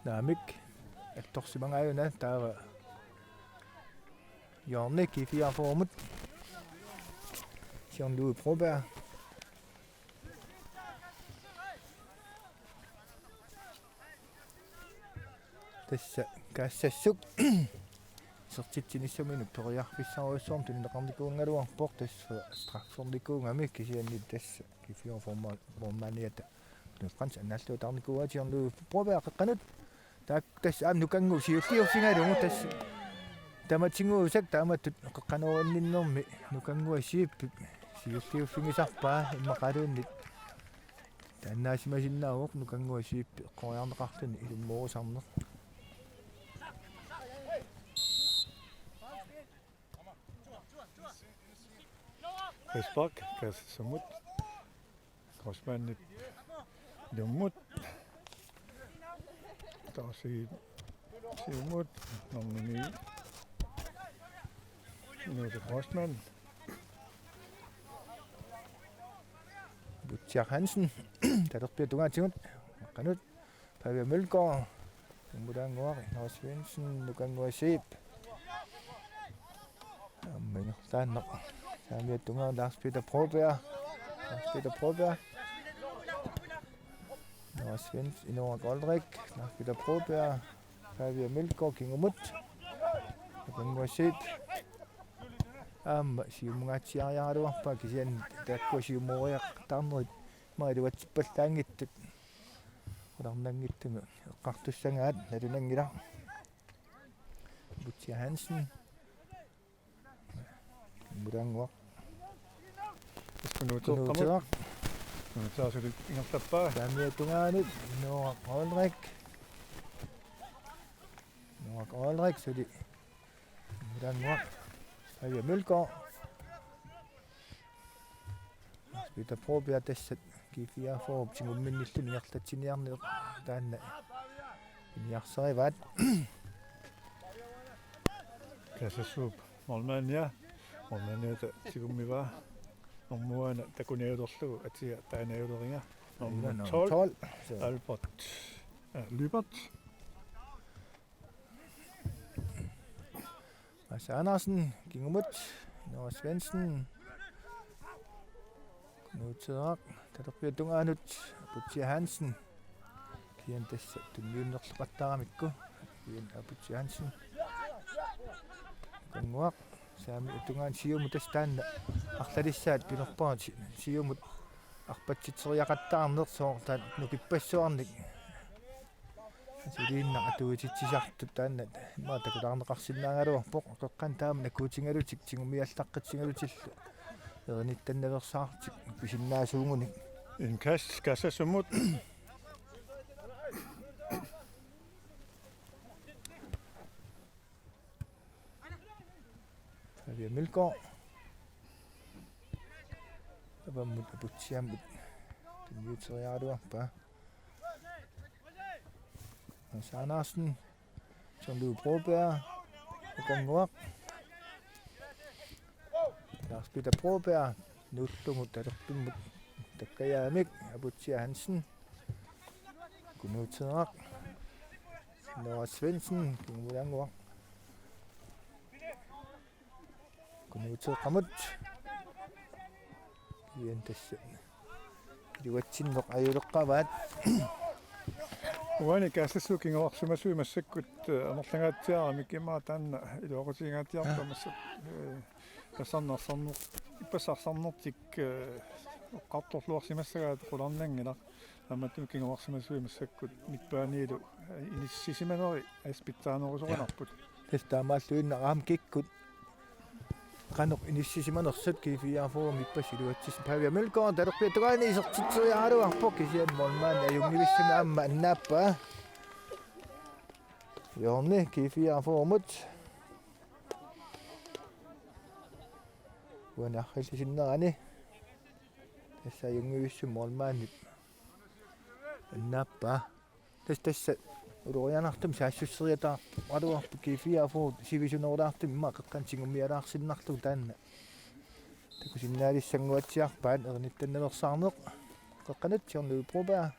Naamik, attorsimagaajuna taava hjørne G fireogfyrre-mut. John Louis Broberg. Tassa kaassassuk isertitsinissaminut periarfissarujussuarmik tunineqarnikuugaluarpoq, tassa straffernikuugami kisianni tassa G fireogfyrre-miata Knud Frandsen annaalluataarnikuuaa. John Louis Broberg qeqqanut. Taak-, tassa aamma Nukannguaq siulliuffigalugu tassa. Tamatiguusak taamatut qeqqanoorinninnermi Nukannguaq Zeebip siulliuffigisarpaa immaqaluunniit. Taannaasimasinnaavoq Nukannguaq Zeeb eqqoriarneqarluni ilummoorusarneq. Frispark, Kassassummut. Grossmannip nummut. Taarsi siumut. Normani. Nuuti Grossmann. Butcher Hansen. Talerpiata tungaatigut. Qanut. Pavia Mølgaard. Nummut aannguaq. Noah Svendsen. Nukannguaq Zeeb. Aamma ingerlaannaq. Saamiata tungaanut Lars Peter Broberg. Lars Peter Broberg. Noah Svendsen, Inoa Goldrik, Lars Peter Broberg, Pavia Mølgaard kingumut. Nukannguaq Zeeb. Aamma siumungaatsiariaraluarpaa kisianni taakkua siumoriaqattaarnerit aamma iluatsippallaanngitsut. Qularnanngitsumik eqqartussagaat nalunanngilaq. Butcher Hansen. Nummut aannguaq. Espen Uteeqqamut. Uteeqqamut. Uteeqqamut suli ingerlappaa. Saamiata tungaanut Noah Ulrik. Noah Ulrik suli. Nummut aannguaq. Pavia Mølgaard. Peter Broberg tassa G fireogfyrre tigumminnillu ingerlatsiniarneq taanna piniarsarivaat. Kaasassuup målmandia. Målmandia ta-, tigummivaa. Normuana takunialerlugu atia taanna ajuleringa. Nummer tolv. Tolv. Så. Albert. Ja, Lybert. Mads Andersen, kingumut, Noah Svendsen. Kunuuteeraq, talerpiata tungaanut, Butcher Hansen. Kian tassa tunniunnerleqattaaramikku. Kian Butcher Hansen. Kanguaq, saamiata tungaanut siumut tassa taanna. Arlalissaat pilerpaat si-, siumut arpatsitseriaqattaarneq soorlu taanna nukippassuarnik. Suliinnaq atuutitsisartup taanna immaqa takulaarneqarsinnaagaluarpoq, qeqqanut taama nakuutigalutik tigummiallaqqitsigalutillu erinittannaveersaarlutik pisinnaasuugunik. Indkast Kaasassummut. Pavia Mølgaard. Avammut Aputsiaamut tunniuteriaraluarpaa. Mads Andersen. John Louis Broberg. Kanguaq. Lars Peter Broberg. Nuullugu talerpimmut takkajaamik. Aputsiaq Hansen. Kunuuteeraq. Noah Svendsen. Kingumut aannguaq. Kunuuteeqqamut. Kian tassa. Iluatsinneq ajuleqqavaat. Uani Kaasassuup kinguarsimasuit massakkut, eh, amerlangaatsiaramik immaqa taanna iluaqutigingaatsiarpaa massakkut, eh, ippassaq arsarner-, ippassaq arsarnertik, eh, eqqartorluarsimassagaat qularnanngilaq. Taamaattumik kinguarsimasuit massakkut midtbanilu, eh, inissisimaneri assut pitsaanerusorinarput. Tassa taamaalluinnaq aamma kikkut qanoq inissisimanersut G fireogfyrre ippassaq iluatsissavat. Pavia Mølgaard talerpiata tungaanut isertitseriaraluarpoq kisianni målmandi ajunngivissumik aamma annaappaa. Hjørne G fireogfyrremut. Uani arriillisinnerani. Tassa ajunngivissumik målmandip annaappaa. Tassa, tassa ulorianartumik saassusseriataaraluarpoq G fireogfyrre sivisunerulaartumik immaqa qeqqanut tigummialaarsinnarlugu taanna. Takusinnaalissannguatsiarpaat erinittannaveersaarneq. Qeqqanut John Louis Broberg.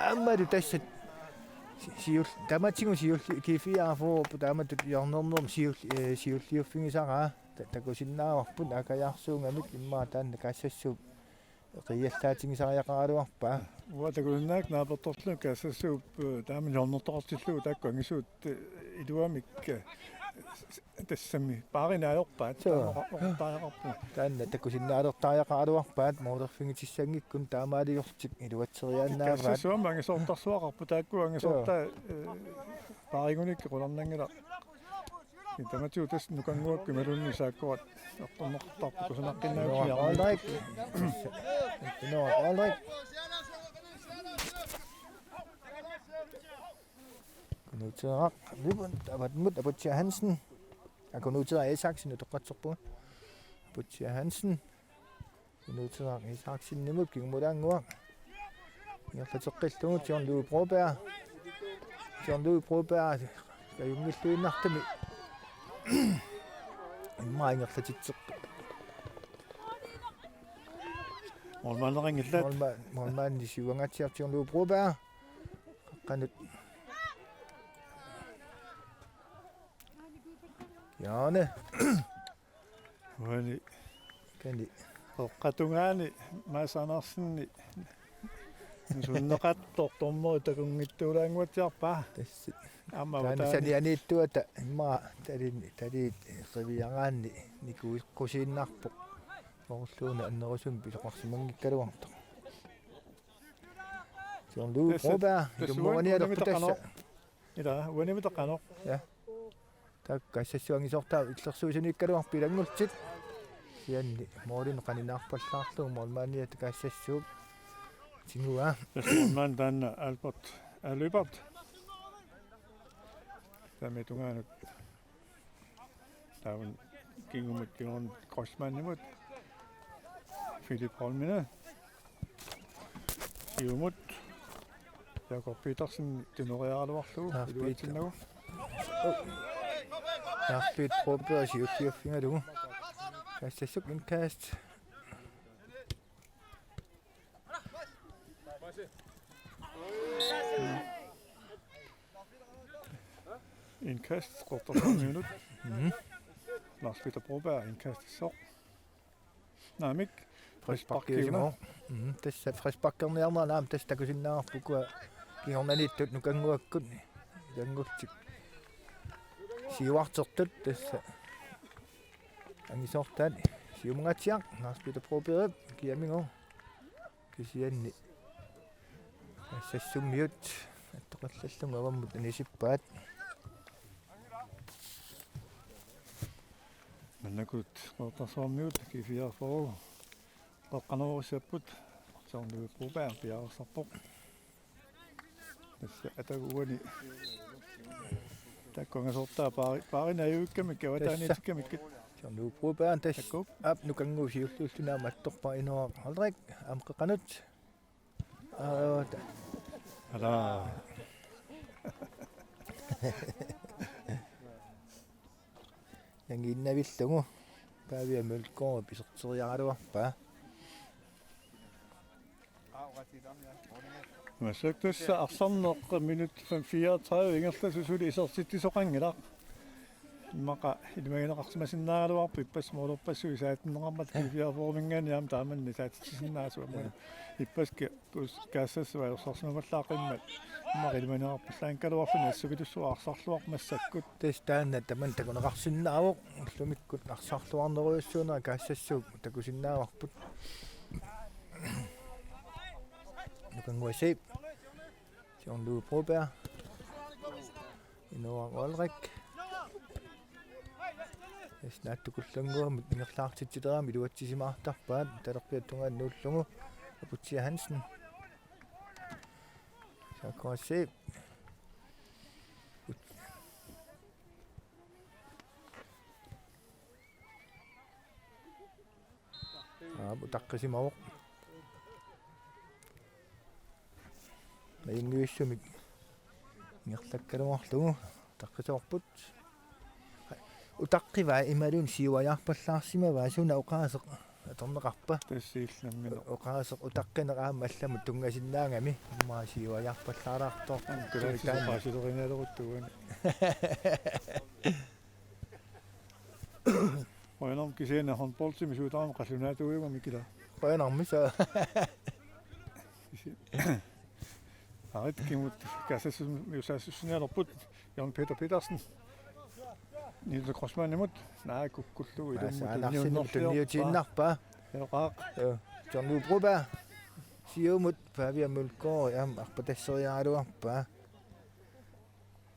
Aammalu tassa si-, siul-, tamatigut siulli-, G fireogfyrre taamatut hjørnernermut siul-, eh, siulliuffigisaraa ta-, takusinnaavarput aakajaarsuugamik immaqa taanna Kaasassuup qiiallaatigisariaqaraluarpaa. Uanga takusinnaavara naapertorlugu Kaasassuup, eh, taama hjørnertoqartillugu taakku angisuut, eh, iluamik, eh, tassami paarineq ajorpaat. Suu. Taama oqor-, oqortariaqarpoq. Taanna takusinnaalertariaqaraluarpaat, målerfigitissanngikkunik taamaaliorlutik iluatseriaannaavaat. Kaasassuup aamma angisoortarsuaqarpoq, taakku angisoortaa, suu, eh, paarigunik qularnanngilaq. Tamatigut tassa Nukannguaq imaluunniit Saakkorat eqqorneqartarput kusanaqqinnaagut. Noah Ulrik. Noah Ulrik. Kunuuteeraq. Rebound. Avammut Aputsiaq Hansen. Aa, Kunuuteeraq Isaksen utoqqatserpunga. Aputsiaq Hansen. Nuutesaaq Isaksenimut kingumulaannguaq. Ingerlateqqillugu John Louis Broberg. John Louis Broberg. Kajunngilluinnartumi. Immaqa ingerlatitseq. Målmandinngillat. Målma-, målmandi siuangaatsiarpoq John Louis Broberg. Qanut. Jaane. Uani. Kani. Oqqatungaani Mads Andersen. Sunneqattoq dommeri takunngitsuulaannguatsiarpaa. Tassa. Aamma taanna utaani. Sanianiittuata immaqa talin-, taliit qiviaraanni nikuiqqusiinnarpoq. Soorluuna annerusumik pisoqarsimanngikkaluartoq. John Louis Broberg, tassa ilummuanialerpoq uani tassa. Ila, uani mitaqanoq. Ja. Taakku Kassassup angisoortaa illersuisuniikkaluarput ilanngullutik. Kisianni målinik qaninaarpallaarlugu målmandiata Kassassuup tiguaa. Tassa målmand taanna Albert Aløbert. Taamaattumik tungaanut. Taava kingumut Jørgen Kreutzmannimut. Philip Holmene. Siumut. Jakob Petersen tunoriaraluarlugu. Lars Peter. Iluatsinnagu. Oh. Lars Peter Broberg siulliuffigalugu. Kassassup indkast. Indkast, Qeqertarsuarmiunut. Mhm. Lars Peter Broberg, indkastissoq. Naamik. Frisparkiuna. Frisparkiuna. Mhm, tassa frisparkerniarnera naamik tassa takusinnaavarput ukua kingornaniittut Nukannguakkut. Ilanngullutik. Siuartertut tassa. Angisoortaat siumungaatsiaq, Lars Peter Broberg, kiamigu. Kisianni. Kassassumiut attoqallallunga avammut anisippaat. Maannakkut Qeqertarsuarmiut G fireogfyrre. Qeqqanoorussapput John Louis Broberg piareersarpoq. Tassa atagu uani. Taakku angasoortaat paari-, paarinik ajuikkamik, avataaniitikkamik. Tassa. John Louis Broberg tassa. Taakku. Aap, Nukannguup siulliulluni aamma attorpaa Inooraq Aldrik, aamma qeqqanut. Aa, ta-. Ala. Nangiinnavillugu. Pavia Mølgaard piserteriaraluarpaa. Massakkut tassa arsarneq minut fireogtredive ingerlasoq suli isertitsisoqanngilaq. Immaqa ilimagineqarsimasinnaagaluarpoq ippassaq målerpassuit saatinneqarmat G fireogfyrre-minngaanniit aamma taamani saatitsisinnaasut aamma. Ippassaq Kassassuaq ajorsarsimavallaaqimmat. Immaqa ilimagineqarpallaanngikkaluarluni assukkitussuaq arsarluarpoq massakkut. Tassa taanna tamanna takuneqarsinnaavoq. Ullumikkut arsarluarnerujussuunera Kassassuup takusinnaavarput. Nukannguaq. John Louis Broberg. Inooraq Ulrik. Tassa naatsukullannguamut ingerlaartitsileraangamik iluatsisimaartarpaat. Talerpiata tungaanut nuullugu. Aputsiaq Hansen. Sakuassi. Aap, utaqqisimavoq. Majunngivissunik ingerlakkaluarlugu utaqqisoorput. Utaqqivaa imaluunniit siuajaarpallaarsimavaa, suna oqaaseq atorneqarpa? Tassa illit nammineq. Oqaaseq utaqqineq aamma allamut tunngasinnaagami. Immaqa siuajaarpallaalaartoq. Aamma kalaallisut oqaasilerineeleruttuuani. Qujanarmi kisianni håndboldimi suutaarama qallunaatuujuugami kila. Qujanarmi sa. Arit kimut Kassassumiussaassussinialerput Jan Peter Petersen. Niels Grossmannimut naakukkullu ilumut tunniutiinnarpaa. Joqaaq. John Louis Broberg. Siumut Pavia Mølgaard aamma arpatasseriaraluarpaa.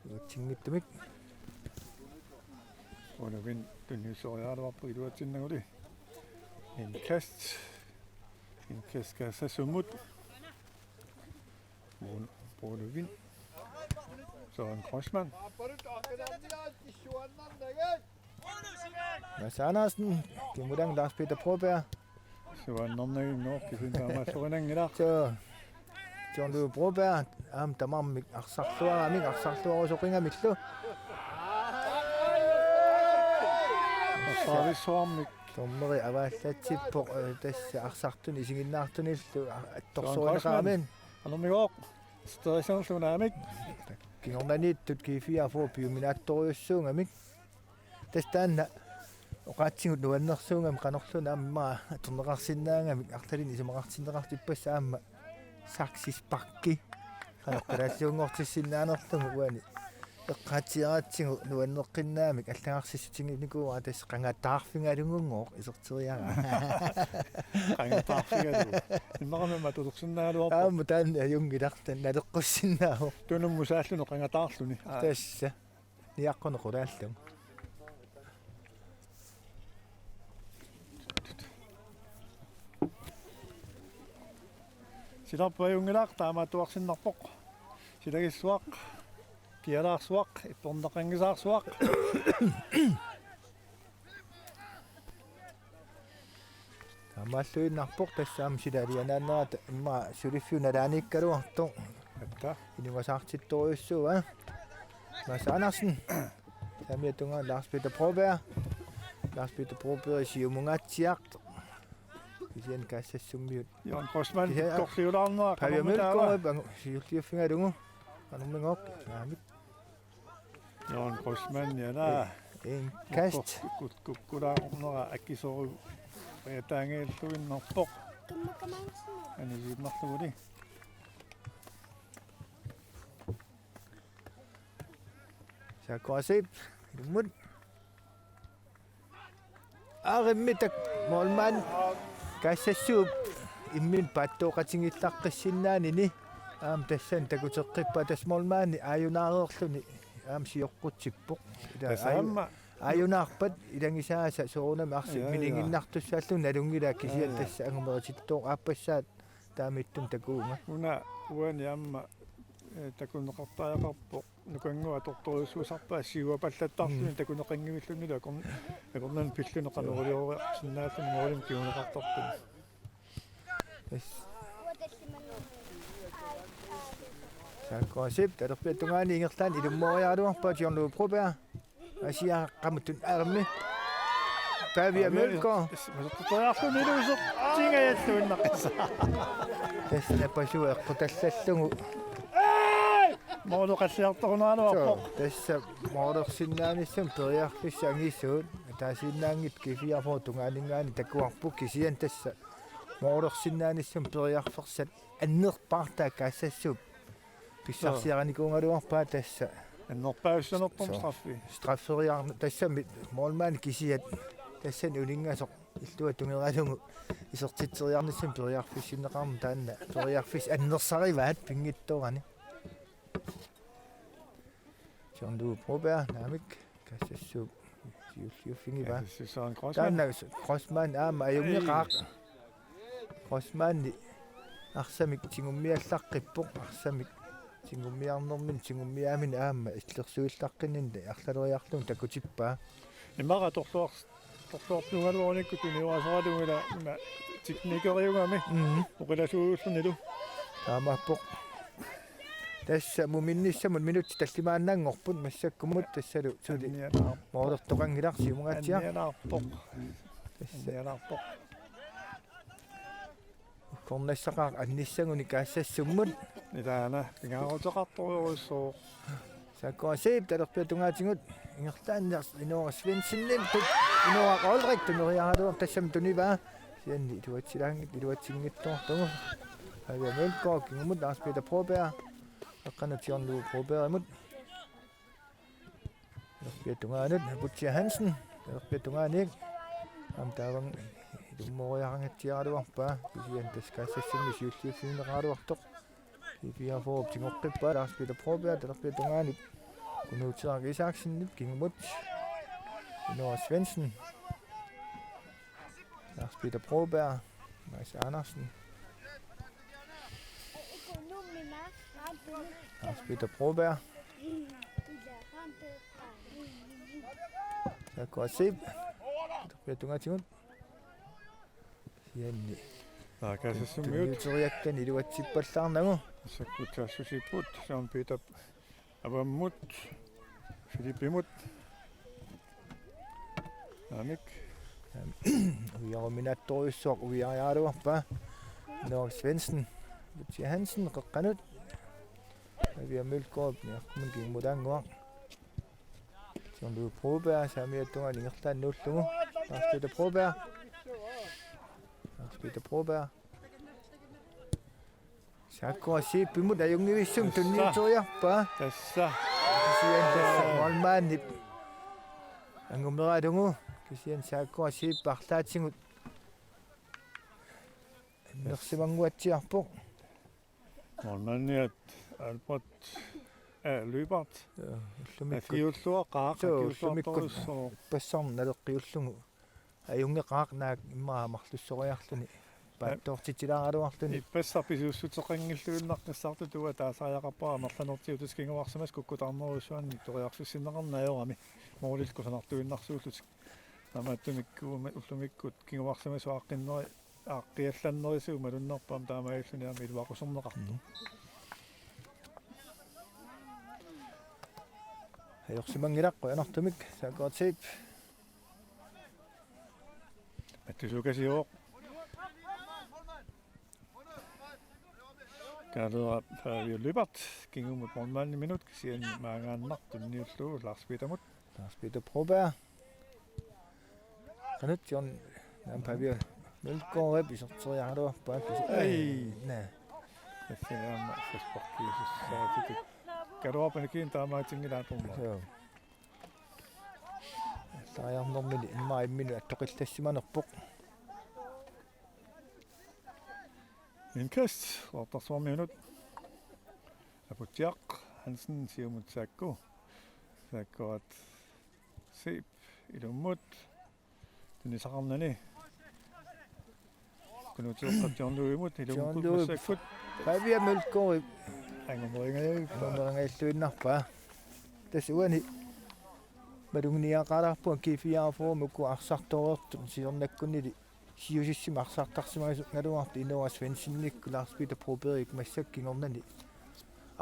Iluatsinngitsumik. Unuvin tunniusseriaraluarpoq iluatsinnaguli. Indkast. Indkast Kassassummut. Bruno, Bruno Vind. Søren Kreutzmann. Mads Andersen, kingumut Lars Peter Broberg. Nuannernaginngooq kisianni taamaalluinanngilaq. Suu. John Lou Broberg, aamma tamarmik arsarluaramik, arsarluarusoqingamillu. Arsaavissuarmik. Dommeri avaallatsippoq, eh, tassa arsartuni isiginnaartunillu, a-, attorsuuneqarami. Anermigooq, Sterisanlu naamik. Kingornaniittut G fireogfyrre piuminaattorujussuugamik. Tassa taanna oqaatsigut nuannersuugami qanorluunniit aamma atorneqarsinnaagamik arlalinnik isumaqartinneqartippassaq aamma saksisparki. Qanoq kalaalliunngortissinnaanerlugu uani eqqaatsiaratsigu nuanneqqinnaamik allagarsissutiginikuuara tassa qangataarfigalugunngooq iserteriaraa. Qangataarfigalugu. Immaqa aamma tutorsinnaagaluarpoq. Aamma taanna ajunngilaq taanna naleqqussinnaavoq. Tunummut saalluni qangataarluni. Aa. Tassa. Niaqquneq qulaallunga. Silarput ajunngilaq taamaattuarsinnarpoq. Silagissuaq, kialaarsuaq, ipporneqanngisaarsuaq. Taamaalluinnarpoq tassa aamma sila alianaannerata immaqa suliffiup nalaaniikkaluartoq. Atta. Inugasaartittorujussuuvoq. Mads Andersen. Saamiata tungaanut Lars Peter Broberg. Lars Peter Broberg siumungaatsiaq. Kisianni Kaassassummiut. Jørgen Grossmann, kisianni, ah, torliulaarnera Pavia qanormitaava? Mølgaard, angu-, siulliuffigalugu. Qanormigooq, naamik. Jørgen Grossmann, ja, naa. En kast. Kuk-, kuk-, kukkulaarnera akisoru. Ajataangiilluinnarpoq. Anisiinnarluguli. Saakku Asip, ilummut. Aarimmitak målmand. Kaassassuup imminut paattooqatigiillaqqissinnaanini. Aamma tassani takuteqqippaa tassa målmandi aajunaareerluni. Aamma sioqqutsippoq. Ila tassa aaju-, aamma aajunaarpat ilagisaasa soorunami arsaq, ja, ja, miniginnartussaalluni nalunngilaa kisianni, ja, ja, tassa angumeritittoq aappassaat taamiittumik takuunga. Una uani aamma, eh, takuneqartariaqarpoq. Nukannguaq atortorujussuusarpaa siuapallattarluni, mm, takuneqanngivillunilu akorn-, akornanni pilluni qanoq iliorsinnaallugu målimut kinguneqartartuni. Yes. Saakku Asip, talerpiata tungaani ingerlaannaq ilummooriaraluarpaa John Lou Broberg. Asiaqqamut tunnermi. Pavia Mølgaard. Masattoriarluni iluuseq. Tingajalluinnaqqisa. Tassa napasua eqqutallallugu. Måli qalliartorunaraluarpoq. Suu, tassa målersinnaanissamut periarfissat angisuut. Ataasiinnaanngitsut G fireogfyrre tungaaninngaanniit takuarput kisianni tassa målersinnaanissamut periarfissat annerpaartaat Kaassassuup pissarsiarinikuugaluarpaa tassa. Annerpaassanerput, suu, straffi. Strafferiarneq tassami målmandi kisiat tassani uninngasoq illuatungeralugu isertitseriarnissamut periarfissinneqarmat taanna periarfissat annersarivaat pinngitsoorani. John Lou Broberg, naamik, Kaassassuup siulliuffigivaa. Ja, tassa Søren Grossmann. Taanna Grossmann aamma ajunngeqaaq. Ei. Grossmanni arsamik tigummiallaqqippoq, arsamik tigummiarnermini tigummiaamini aamma illersuillaqqinninni arlaleriarlugu takutippaa. Immaqa torluar-, torluartuugaluarunikkut tuniorasaralugu ila ima teknikeriugami. Mhm. Oqilasuullunilu. Taamaappoq. Tassa muminnissamut minutsit tallimaannanngorput massakkumut tassalu suli. Annialaarpoq. Målertoqanngilaq siumungaatsiaq. Annialaarpoq. Tassa. Annialaarpoq. Ukkornassaqaaq annissagunik Kaassassummut. Ilaana pingaaruteqartorujussuuvoq. Saakku Asip talerpiata tungaatigut ingerlaannaq Inoora Svendsenimut, Inoora Olrik tuneriaraluarpoq tassami tunivaa. Kisianni iluatsilaanngit-, iluatsinngitsoortugut. Pavia Mølgaard kingumut Lars Peter Broberg. Eqqanut John Lou Brobergimut. Talerpiata tungaanut, Butcher Hansen, talerpiata tungaaniit. Aamma taavami ilummooriarangatsiaraluarpaa, kisianni tassa Kaassassummi siulliuffigineqaraluartoq. G fireogfyrre tigoqqippaa, Lars Peter Broberg, talerpiata tungaanut. Kunuutseeraq Isaksenip kingumut. Inoora Svendsen. Lars Peter Broberg, Mads Andersen. Lars Peter Broberg. Saakku Asip. Talerpiata tungaatigut. Janni. Taakaasassummiut. Tunniuteriakkani iluatsippallaarnagu. Sakkutsaassutippoq Søren Peter avammut, Filipimut. Aamik. Ujaruminaattorujussuaq ujaariaraluarpaa. Noah Svendsen, Lucia Hansen, qeqqanut. Pavia Mølgaard, niartumun kingumut taannguaq. John Louis Broberg, saamiata tungaanut ingerlaannaq nuullugu. Lars Peter Broberg. Lars Peter Broberg. Saakkuaq Zeebimut ajunngivissumik tunniuteriarpaa. Tassa. Kisianni tassa målmandip angumeralugu. Kisianni Saakkuaq Zeeb arlaatigut annersimannguatsiarpoq. Målmandiat Albert, øh, Lyberth. Ja, ullumikku. Akiulluaqaaq, suu, akiulluartorujussuuvoq. Ullumikku. Ippassarnut naleqqiullugu. Ajunngeqaaq naak immaqa marlussoriarluni. Paatsoortitsilaaraluarluni. Ippassaq pisuussuteqanngilluinnaqqissaartut uanga taasariaqarpara amerlanertigut kinguarsimasut kukkutaarnerujussuanni toriarfissinneqarneq ajorami. Målillu kusanartuinnarsuullutik. Taamaattumik ullumi-, ullumikkut kinguarsimasut aaqqinnerit aaqqiallannerisigut malunnarpoq aamma taamaalilluni aamma iluaquserneqartoq. Mm. Ajorsimanngilaq qujanartumik, Saakkuaq Zeeb. Mattusukasiuvoq. Kaalera Pavia Lyberth, kingumut målmandiminut, kisianni maangaannaq tunniullugu Lars Petermut. Lars Peter Broberg. Qanuttiorn-, naam Pavia Mølgaardip iserteriaraluarpaa kisi-, ai, naa. Tassa aamma frisparkiusussaatitut. Kaluarpanikin taamaatinngilaat atormat. Joo. Allariarnermini immaqa imminut attoqillassimanerpoq. Indkast, Qeqertarsuarmiunut. Aputsiaq Hansen siumut Saakku. Saakkuat Zeeb ilummut. Tunisaqarnani. Kunuutioqqap John Louis-mut, ilummut. John Louis. Massakkut. Pavia Mølgaard. Angumeringajavippaa. Angumeringajalluinnarpaa. Tassa uani malugniaqalaarpunga G fireogfyrre-mut uku arsartoreertut siornakkunili siusissimik arsartarsimagassi naluartut Inoa Svendsenikkut Lars Peter Brobergip massakkut kingornani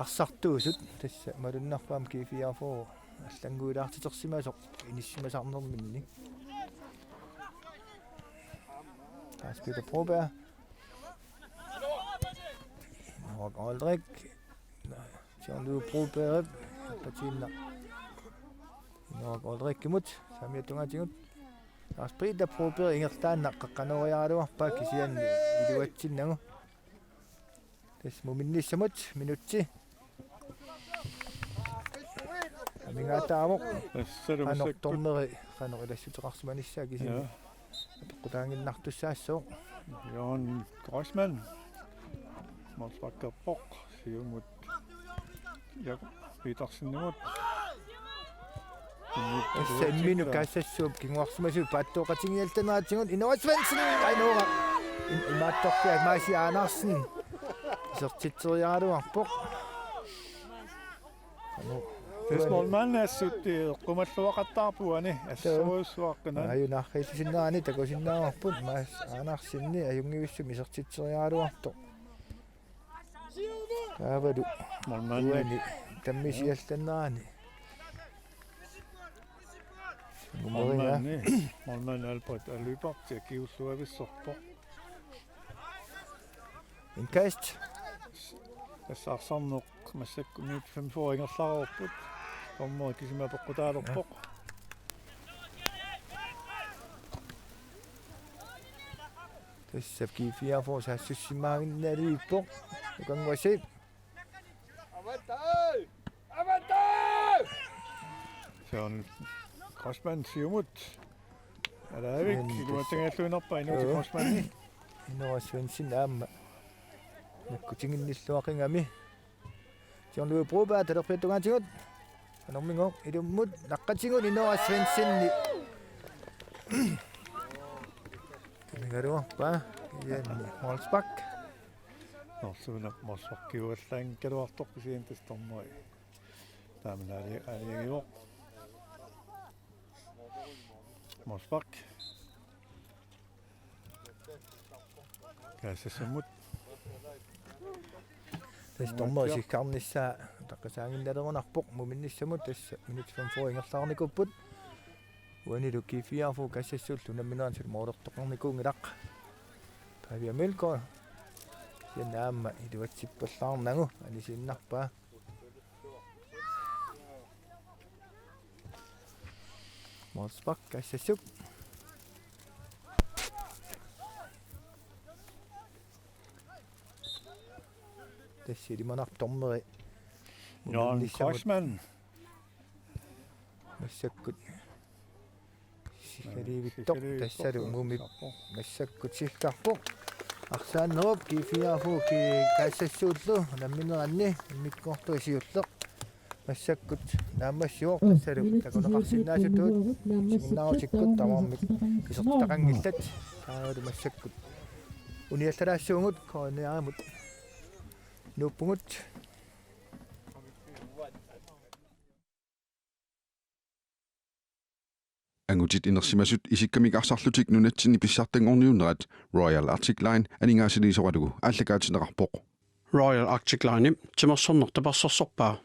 arsartuusut tassa malunnarpoq aamma G fireogfyrre allanngulaartitersimasoq inissimasarnerminni. Lars Peter Broberg. Henrik Aldrik. John Louis Broberg. Patiinna. Henrik Aldrikimut. Saamiata tungaatigut. Lars Peter Broberg ingerlaannaq qeqqanooriaraluarpaa kisianni iluatsinnagu. Tassa muminnissamut minutsi. Amigaataavoq. Tassalu massakkut. Qanoq dommeri, qanoq ilassuteqarsimanissaa kisianni. Jaa. Apeqqutaanngiinnartussaassooq. Jørgen Kreuzmann. Målsparkerpoq. Siumut. Jakob Petersenimut. Tassa imminut Kassassuup kinguarsimasuup paattooqatigiiallanneratigut Inoa Svendsen, Inoa. In-, imaattorpiaq Maasi Andersen. Isertitseriaraluarpoq. Anu. Tassa målmandi assut eqqumalluaqattaarpoq uani assorujussuaq qinaa. Ajunaarriillisinnaani takusinnaavarput Maasi Andersenip ajunngivissumik isertitseriaraluartoq. Taavalu. Målmandi. Uani tammisiallannerani. Målmandi. Målmandi Albert Alyberth akiulluavissorpoq. Indkast. Tassa arsarneq massakkut minut femogfyrre ingerlareerput. Dommeri kisimi apeqqutaalerpoq. Tassa G fireogfyrre saassussimaannginnalivippoq. Nukannguaq Zeeb. Søren Kreutzmann siumut. Alaavik, siumut. Iluatsinngilluinnarpaa Inuuti. Joo. Kreutzmanni. Inoa Svendsen aamma nakkutiginnilluaqigami. John Louis Broberg, talerpiata tungaatigut. Anormigooq, ilummut, naqqatigut Inoa Svendsenip. Tumigaluarpaa, Ian Målsbak. Norsuna Målsbakiuallaanngikkaluartoq kisianni tassa dommeri. Taamani aali-, aalajangivoq. Målsbak. Kaassassimmut. Tassa dommeri sikkarnissaa utaqqisaaginnalerumaarpoq muminnissamut, tassa minut femogfyrre ingerlaarnikuupput. Uanilu G fireogfyrre Kassassuullu unammineranni målertoqarnikuunngilaq. Pavia Mølgaard. Kisianni aamma iluatsippallaarnagu anisiinnarpaa. Målspark Kassassut. Tassa ilimanarpoq dommeri. Jørgen Muminnissamut. Kreuzmann. Massakkut. Sikkerivittoq. Sikkerivittoq. Tassalu Mumip. Massakkut sikkarpoq. Arsaannerup G fireogfyrre Kassassuullu unammineranni immikkoortup siulleq. Massakkut naammassivoq, tassalu takuneqarsinnaasutut isiginnaarutikkut tamarmik pisortaqanngillat. Taavalu massakkut uniallalaassaagut K N R-imut nuuppugut. Angutit inersimasut isikkamik arsarlutik nunatsinni pissartanngorniunnerat Royal Arctic Line aningaasaliisoralugu aallakaatinneqarpoq. Royal Arctic Line timersorneq tapersersorpaa